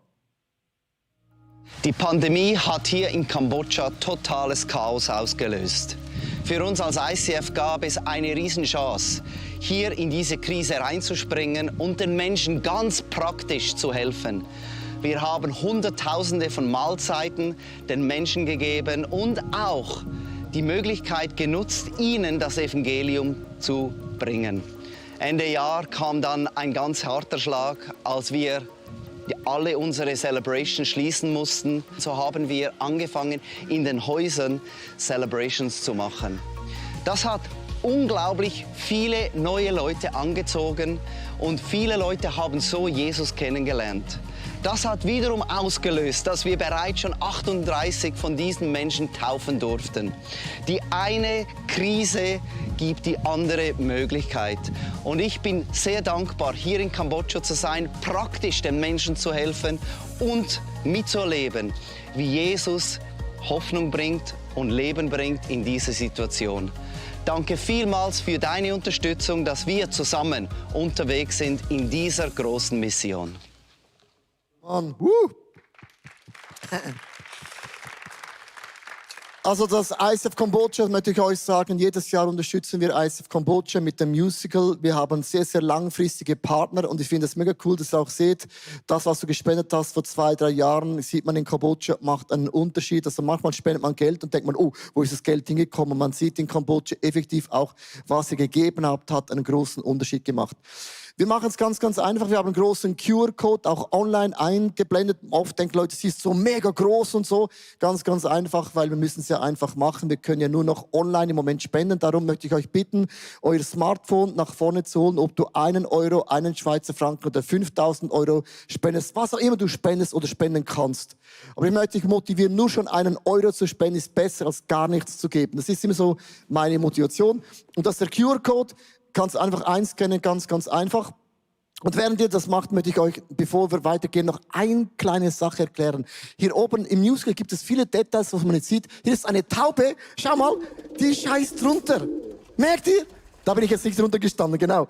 Die Pandemie hat hier in Kambodscha totales Chaos ausgelöst. Für uns als ICF gab es eine Riesenchance, hier in diese Krise reinzuspringen und den Menschen ganz praktisch zu helfen. Wir haben Hunderttausende von Mahlzeiten den Menschen gegeben und auch die Möglichkeit genutzt, ihnen das Evangelium zu bringen. Ende Jahr kam dann ein ganz harter Schlag, als wir alle unsere Celebrations schließen mussten. So haben wir angefangen, in den Häusern Celebrations zu machen. Das hat unglaublich viele neue Leute angezogen und viele Leute haben so Jesus kennengelernt. Das hat wiederum ausgelöst, dass wir bereits schon 38 von diesen Menschen taufen durften. Die eine Krise gibt die andere Möglichkeit. Und ich bin sehr dankbar, hier in Kambodscha zu sein, praktisch den Menschen zu helfen und mitzuerleben, wie Jesus Hoffnung bringt und Leben bringt in diese Situation. Danke vielmals für deine Unterstützung, dass wir zusammen unterwegs sind in dieser großen Mission. Mann, Also das ICF Kambodscha, möchte ich euch sagen, jedes Jahr unterstützen wir ICF Kambodscha mit dem Musical. Wir haben sehr, sehr langfristige Partner und ich finde es mega cool, dass ihr auch seht, das, was du gespendet hast vor 2, 3 Jahren, sieht man in Kambodscha, macht einen Unterschied. Also manchmal spendet man Geld und denkt man, oh, wo ist das Geld hingekommen? Und man sieht in Kambodscha effektiv auch, was ihr gegeben habt, hat einen großen Unterschied gemacht. Wir machen es ganz, ganz einfach. Wir haben einen großen QR-Code auch online eingeblendet. Oft denken Leute, es ist so mega groß und so. Ganz, ganz einfach, weil wir müssen es ja einfach machen. Wir können ja nur noch online im Moment spenden. Darum möchte ich euch bitten, euer Smartphone nach vorne zu holen, ob du 1 Euro, 1 Schweizer Franken oder 5.000 Euro spendest. Was auch immer du spendest oder spenden kannst. Aber ich möchte dich motivieren, nur schon 1 Euro zu spenden ist besser als gar nichts zu geben. Das ist immer so meine Motivation. Und das ist der QR-Code. Kannst einfach einscannen, ganz, ganz einfach. Und während ihr das macht, möchte ich euch, bevor wir weitergehen, noch eine kleine Sache erklären. Hier oben im Musical gibt es viele Details, was man nicht sieht. Hier ist eine Taube, schau mal, die scheißt runter. Merkt ihr? Da bin ich jetzt nicht runtergestanden, genau.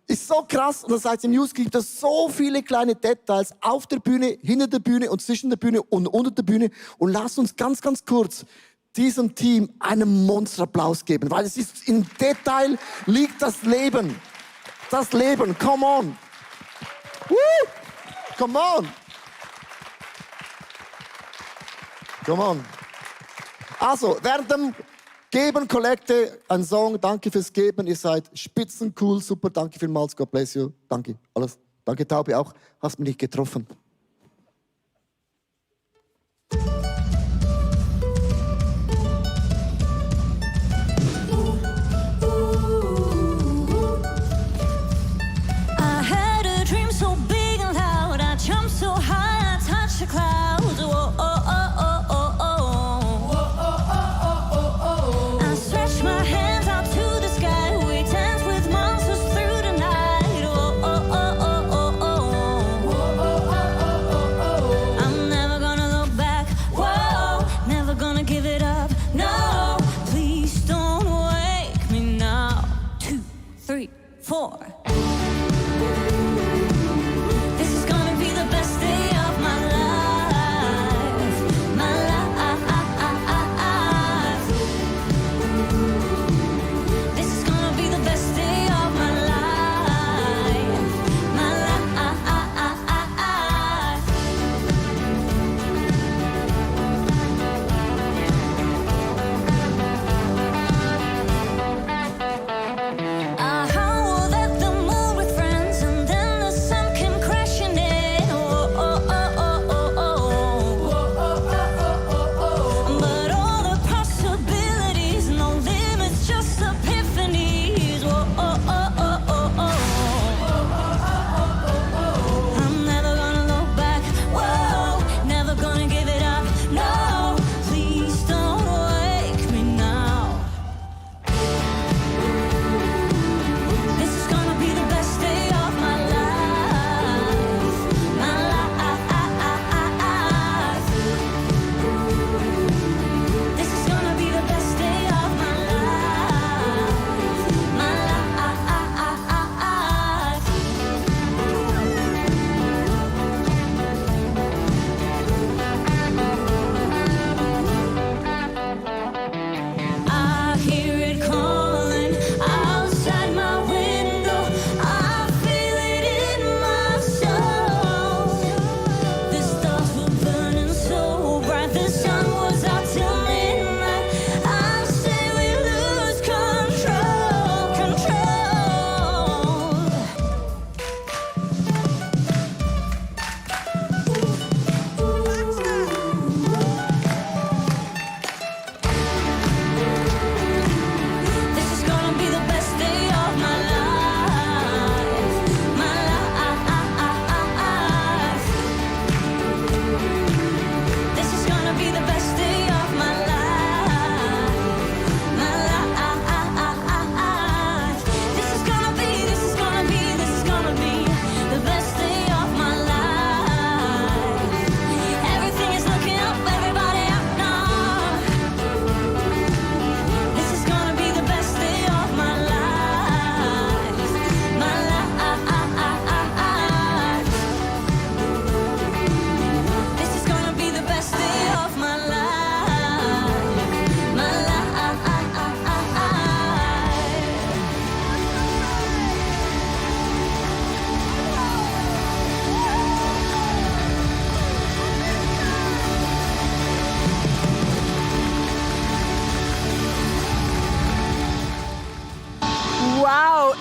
Ist so krass. Und das heißt, im Musical gibt es so viele kleine Details auf der Bühne, hinter der Bühne und zwischen der Bühne und unter der Bühne. Und lasst uns ganz, ganz kurz diesem Team einen Monsterapplaus geben, weil es ist im Detail liegt das Leben. Das Leben, come on. Woo! Come on. Come on. Also, während dem Geben, Kollekte, ein Song, danke fürs Geben, ihr seid spitzencool, super, danke vielmals, God bless you, danke, alles. Danke Taube auch, hast mich nicht getroffen. Clouds, oh, oh, oh, oh, oh, oh. I stretch my hands out to the sky. We dance with monsters through the night. Oh, oh, oh, oh, oh, oh.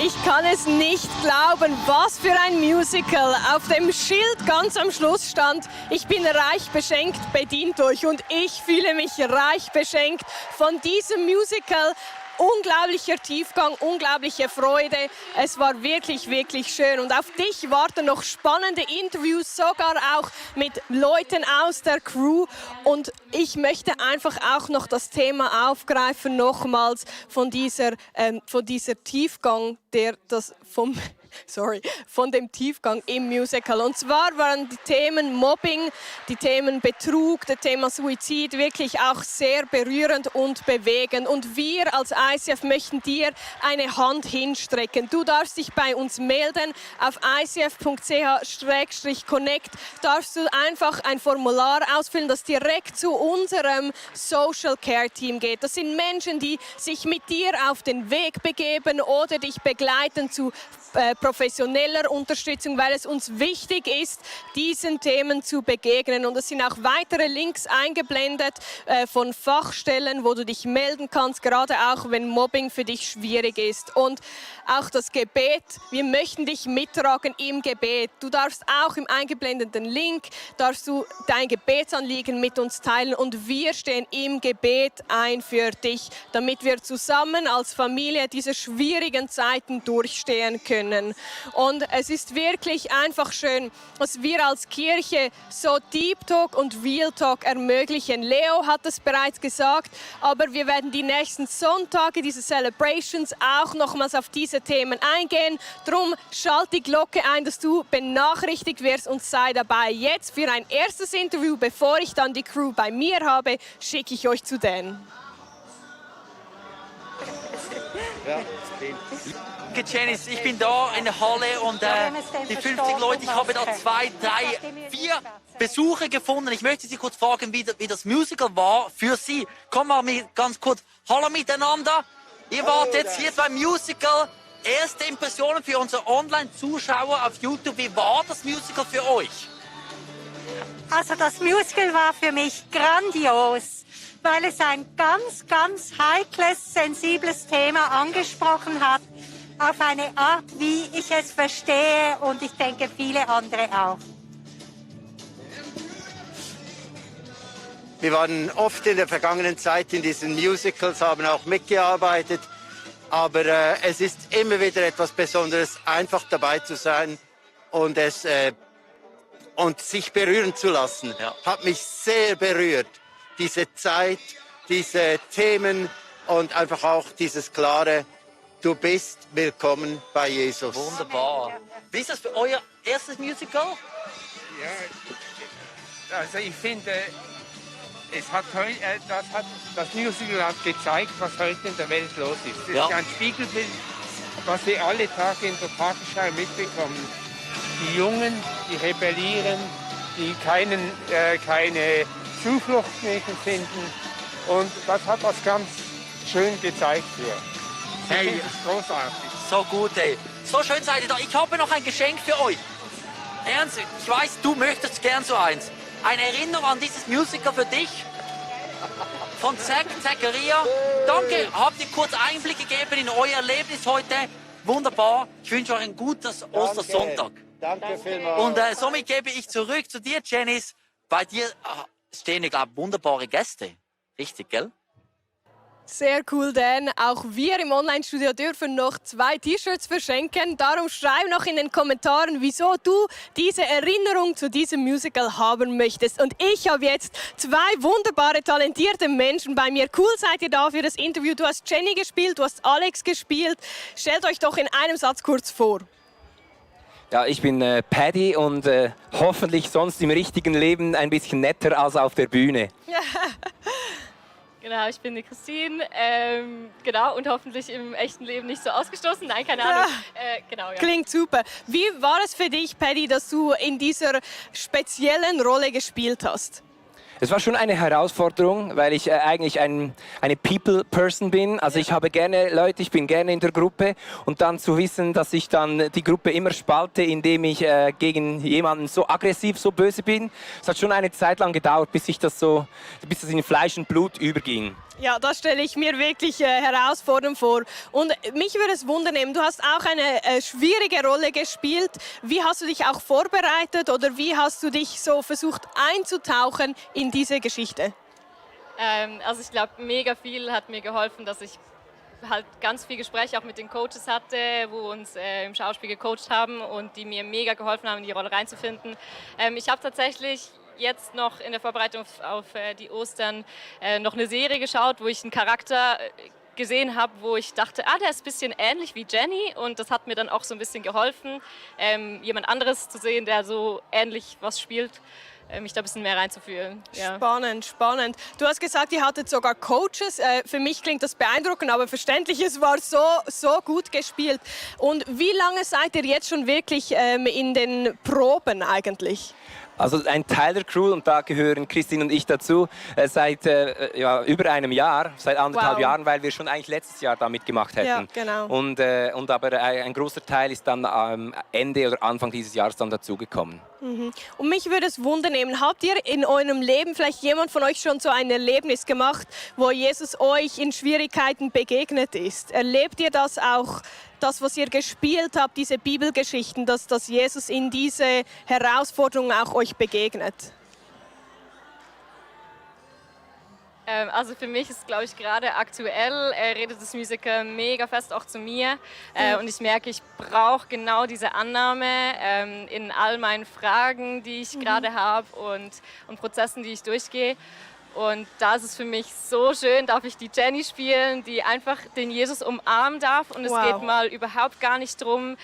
Ich kann es nicht glauben, was für ein Musical. Auf dem Schild ganz am Schluss stand, ich bin reich beschenkt, bedient euch. Und ich fühle mich reich beschenkt von diesem Musical. Unglaublicher Tiefgang, unglaubliche Freude. Es war wirklich, wirklich schön. Und auf dich warten noch spannende Interviews, sogar auch mit Leuten aus der Crew. Und ich möchte einfach auch noch das Thema aufgreifen, nochmals von dieser Tiefgang, von dem Tiefgang im Musical. Und zwar waren die Themen Mobbing, die Themen Betrug, das Thema Suizid wirklich auch sehr berührend und bewegend. Und wir als ICF möchten dir eine Hand hinstrecken. Du darfst dich bei uns melden. Auf icf.ch/connect darfst du einfach ein Formular ausfüllen, das direkt zu unserem Social Care Team geht. Das sind Menschen, die sich mit dir auf den Weg begeben oder dich begleiten zu professioneller Unterstützung, weil es uns wichtig ist, diesen Themen zu begegnen. Und es sind auch weitere Links eingeblendet von Fachstellen, wo du dich melden kannst, gerade auch wenn Mobbing für dich schwierig ist. Und auch das Gebet, wir möchten dich mittragen im Gebet. Du darfst auch im eingeblendeten Link, darfst du dein Gebetsanliegen mit uns teilen und wir stehen im Gebet ein für dich, damit wir zusammen als Familie diese schwierigen Zeiten durchstehen können. Und es ist wirklich einfach schön, dass wir als Kirche so Deep Talk und Real Talk ermöglichen. Leo hat es bereits gesagt, aber wir werden die nächsten Sonntage, diese Celebrations, auch nochmals auf diese Themen eingehen. Drum schalt die Glocke ein, dass du benachrichtigt wirst und sei dabei. Jetzt für ein erstes Interview, bevor ich dann die Crew bei mir habe, schicke ich euch zu denen. Ja, Janice, ich bin da in der Halle und die 50 Leute, ich habe da 2, 3, 4 Besucher gefunden. Ich möchte Sie kurz fragen, wie das Musical war für Sie. Komm mal ganz kurz. Hallo miteinander. Ihr wart jetzt hier beim Musical. Erste Impressionen für unsere Online-Zuschauer auf YouTube. Wie war das Musical für euch? Also das Musical war für mich grandios, weil es ein ganz, ganz heikles, sensibles Thema angesprochen hat. Auf eine Art, wie ich es verstehe und ich denke viele andere auch. Wir waren oft in der vergangenen Zeit in diesen Musicals, haben auch mitgearbeitet. Aber es ist immer wieder etwas Besonderes, einfach dabei zu sein und sich berühren zu lassen. Ja. Hat mich sehr berührt. Diese Zeit, diese Themen und einfach auch dieses klare: Du bist willkommen bei Jesus. Wunderbar. Wie ist das für euer erstes Musical? Ja, also ich finde, das Musical hat gezeigt, was heute in der Welt los ist. Das ist ein Spiegelbild, was wir alle Tage in der Tagesschau mitbekommen. Die Jungen, die rebellieren, die keine Zuflucht mehr finden. Und das hat was ganz schön gezeigt hier. Hey, das ist großartig. So gut, ey. So schön seid ihr da. Ich habe noch ein Geschenk für euch. Ernst, ich weiß, du möchtest gern so eins. Eine Erinnerung an dieses Musical für dich. Von Zachariah. Danke, habt ihr kurz Einblick gegeben in euer Erlebnis heute. Wunderbar. Ich wünsche euch ein gutes Ostersonntag. Danke vielmals. Und somit gebe ich zurück zu dir, Janice. Bei dir stehen, ich glaube, wunderbare Gäste. Richtig, gell? Sehr cool, Dan. Auch wir im Online-Studio dürfen noch 2 T-Shirts verschenken. Darum schreib noch in den Kommentaren, wieso du diese Erinnerung zu diesem Musical haben möchtest. Und ich habe jetzt 2 wunderbare, talentierte Menschen bei mir. Cool seid ihr da für das Interview. Du hast Jenny gespielt, du hast Alex gespielt. Stellt euch doch in einem Satz kurz vor. Ja, ich bin Paddy und hoffentlich sonst im richtigen Leben ein bisschen netter als auf der Bühne. Genau, ich bin die Christine, genau, und hoffentlich im echten Leben nicht so ausgestoßen. Nein, keine Ahnung. Genau, ja. Klingt super. Wie war es für dich, Paddy, dass du in dieser speziellen Rolle gespielt hast? Es war schon eine Herausforderung, weil ich eigentlich eine People-Person bin. Also ich habe gerne Leute, ich bin gerne in der Gruppe. Und dann zu wissen, dass ich dann die Gruppe immer spalte, indem ich gegen jemanden so aggressiv, so böse bin. Es hat schon eine Zeit lang gedauert, bis das in Fleisch und Blut überging. Ja, das stelle ich mir wirklich herausfordernd vor. Und mich würde es wundern, du hast auch eine schwierige Rolle gespielt. Wie hast du dich auch vorbereitet oder wie hast du dich so versucht einzutauchen in diese Geschichte? Also ich glaube, mega viel hat mir geholfen, dass ich halt ganz viel Gespräche auch mit den Coaches hatte, wo uns im Schauspiel gecoacht haben und die mir mega geholfen haben, in die Rolle reinzufinden. Ich habe tatsächlich jetzt noch in der Vorbereitung auf die Ostern noch eine Serie geschaut, wo ich einen Charakter gesehen habe, wo ich dachte, der ist ein bisschen ähnlich wie Jenny und das hat mir dann auch so ein bisschen geholfen, jemand anderes zu sehen, der so ähnlich was spielt, mich da ein bisschen mehr reinzufühlen. Ja. Spannend, spannend. Du hast gesagt, ihr hattet sogar Coaches. Für mich klingt das beeindruckend, aber verständlich, es war so gut gespielt. Und wie lange seid ihr jetzt schon wirklich in den Proben eigentlich? Also ein Teil der Crew, und da gehören Christine und ich dazu, seit über einem Jahr, seit 1,5 Jahren, weil wir schon eigentlich letztes Jahr da mitgemacht hätten. Ja, genau. Und aber ein großer Teil ist dann am Ende oder Anfang dieses Jahres dann dazugekommen. Mhm. Und mich würde es wundern, habt ihr in eurem Leben vielleicht jemand von euch schon so ein Erlebnis gemacht, wo Jesus euch in Schwierigkeiten begegnet ist? Erlebt ihr das auch? Das, was ihr gespielt habt, diese Bibelgeschichten, dass Jesus in diese Herausforderungen auch euch begegnet? Also für mich ist, glaube ich, gerade aktuell redet das Musical mega fest auch zu mir. Und ich merke, ich brauche genau diese Annahme in all meinen Fragen, die ich gerade habe und Prozessen, die ich durchgehe. Und da ist es für mich so schön, darf ich die Jenny spielen, die einfach den Jesus umarmen darf. Und es geht mal überhaupt gar nicht darum,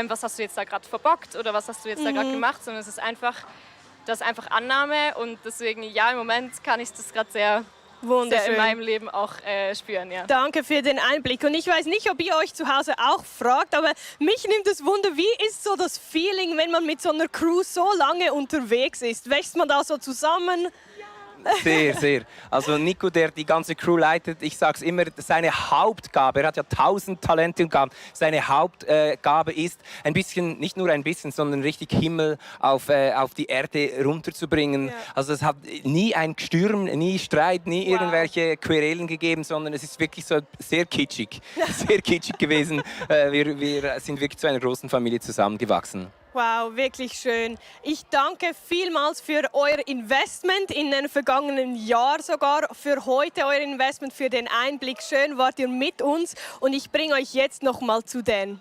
was hast du jetzt da gerade verbockt oder was hast du jetzt da gerade gemacht, sondern es ist einfach, das ist einfach Annahme. Und deswegen, ja, im Moment kann ich das gerade sehr in meinem Leben auch spüren. Ja. Danke für den Einblick. Und ich weiß nicht, ob ihr euch zu Hause auch fragt, aber mich nimmt es Wunder, wie ist so das Feeling, wenn man mit so einer Crew so lange unterwegs ist? Wächst man da so zusammen? Sehr, sehr. Also Nico, der die ganze Crew leitet, ich sage es immer, seine Hauptgabe, er hat ja 1000 Talente und Gaben, seine Hauptgabe ist, ein bisschen, nicht nur ein bisschen, sondern richtig Himmel auf die Erde runterzubringen. Ja. Also es hat nie ein Gestürm, nie Streit, nie irgendwelche Querelen gegeben, sondern es ist wirklich so sehr kitschig, sehr kitschig gewesen. Wir sind wirklich zu einer großen Familie zusammengewachsen. Wow, wirklich schön. Ich danke vielmals für euer Investment in den vergangenen Jahr sogar, für heute euer Investment, für den Einblick. Schön wart ihr mit uns und ich bringe euch jetzt noch mal zu Dan.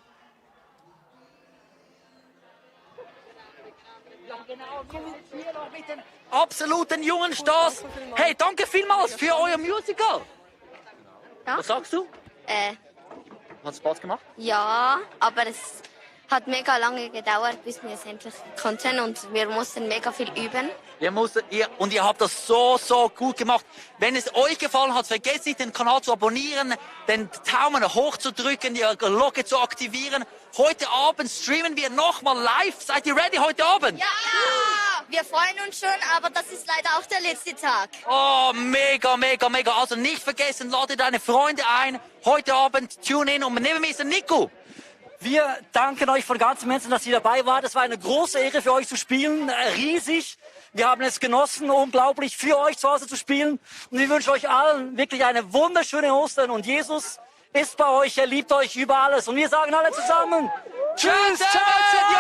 Absoluten jungen Stars. Hey, danke vielmals für euer Musical. Ja? Was sagst du? Hat Spaß gemacht? Ja, aber es hat mega lange gedauert, bis wir es endlich konnten und wir mussten mega viel üben. Ihr habt das so gut gemacht. Wenn es euch gefallen hat, vergesst nicht, den Kanal zu abonnieren, den Daumen hoch zu drücken, die Glocke zu aktivieren. Heute Abend streamen wir nochmal live. Seid ihr ready heute Abend? Ja! Wir freuen uns schon, aber das ist leider auch der letzte Tag. Oh, mega. Also nicht vergessen, lade deine Freunde ein. Heute Abend tune in und neben mir ist der Nico. Wir danken euch von ganzem Herzen, dass ihr dabei wart. Es war eine große Ehre für euch zu spielen, riesig. Wir haben es genossen, unglaublich für euch zu Hause zu spielen. Und wir wünschen euch allen wirklich eine wunderschöne Ostern. Und Jesus ist bei euch, er liebt euch über alles. Und wir sagen alle zusammen, tschüss, ciao, ciao.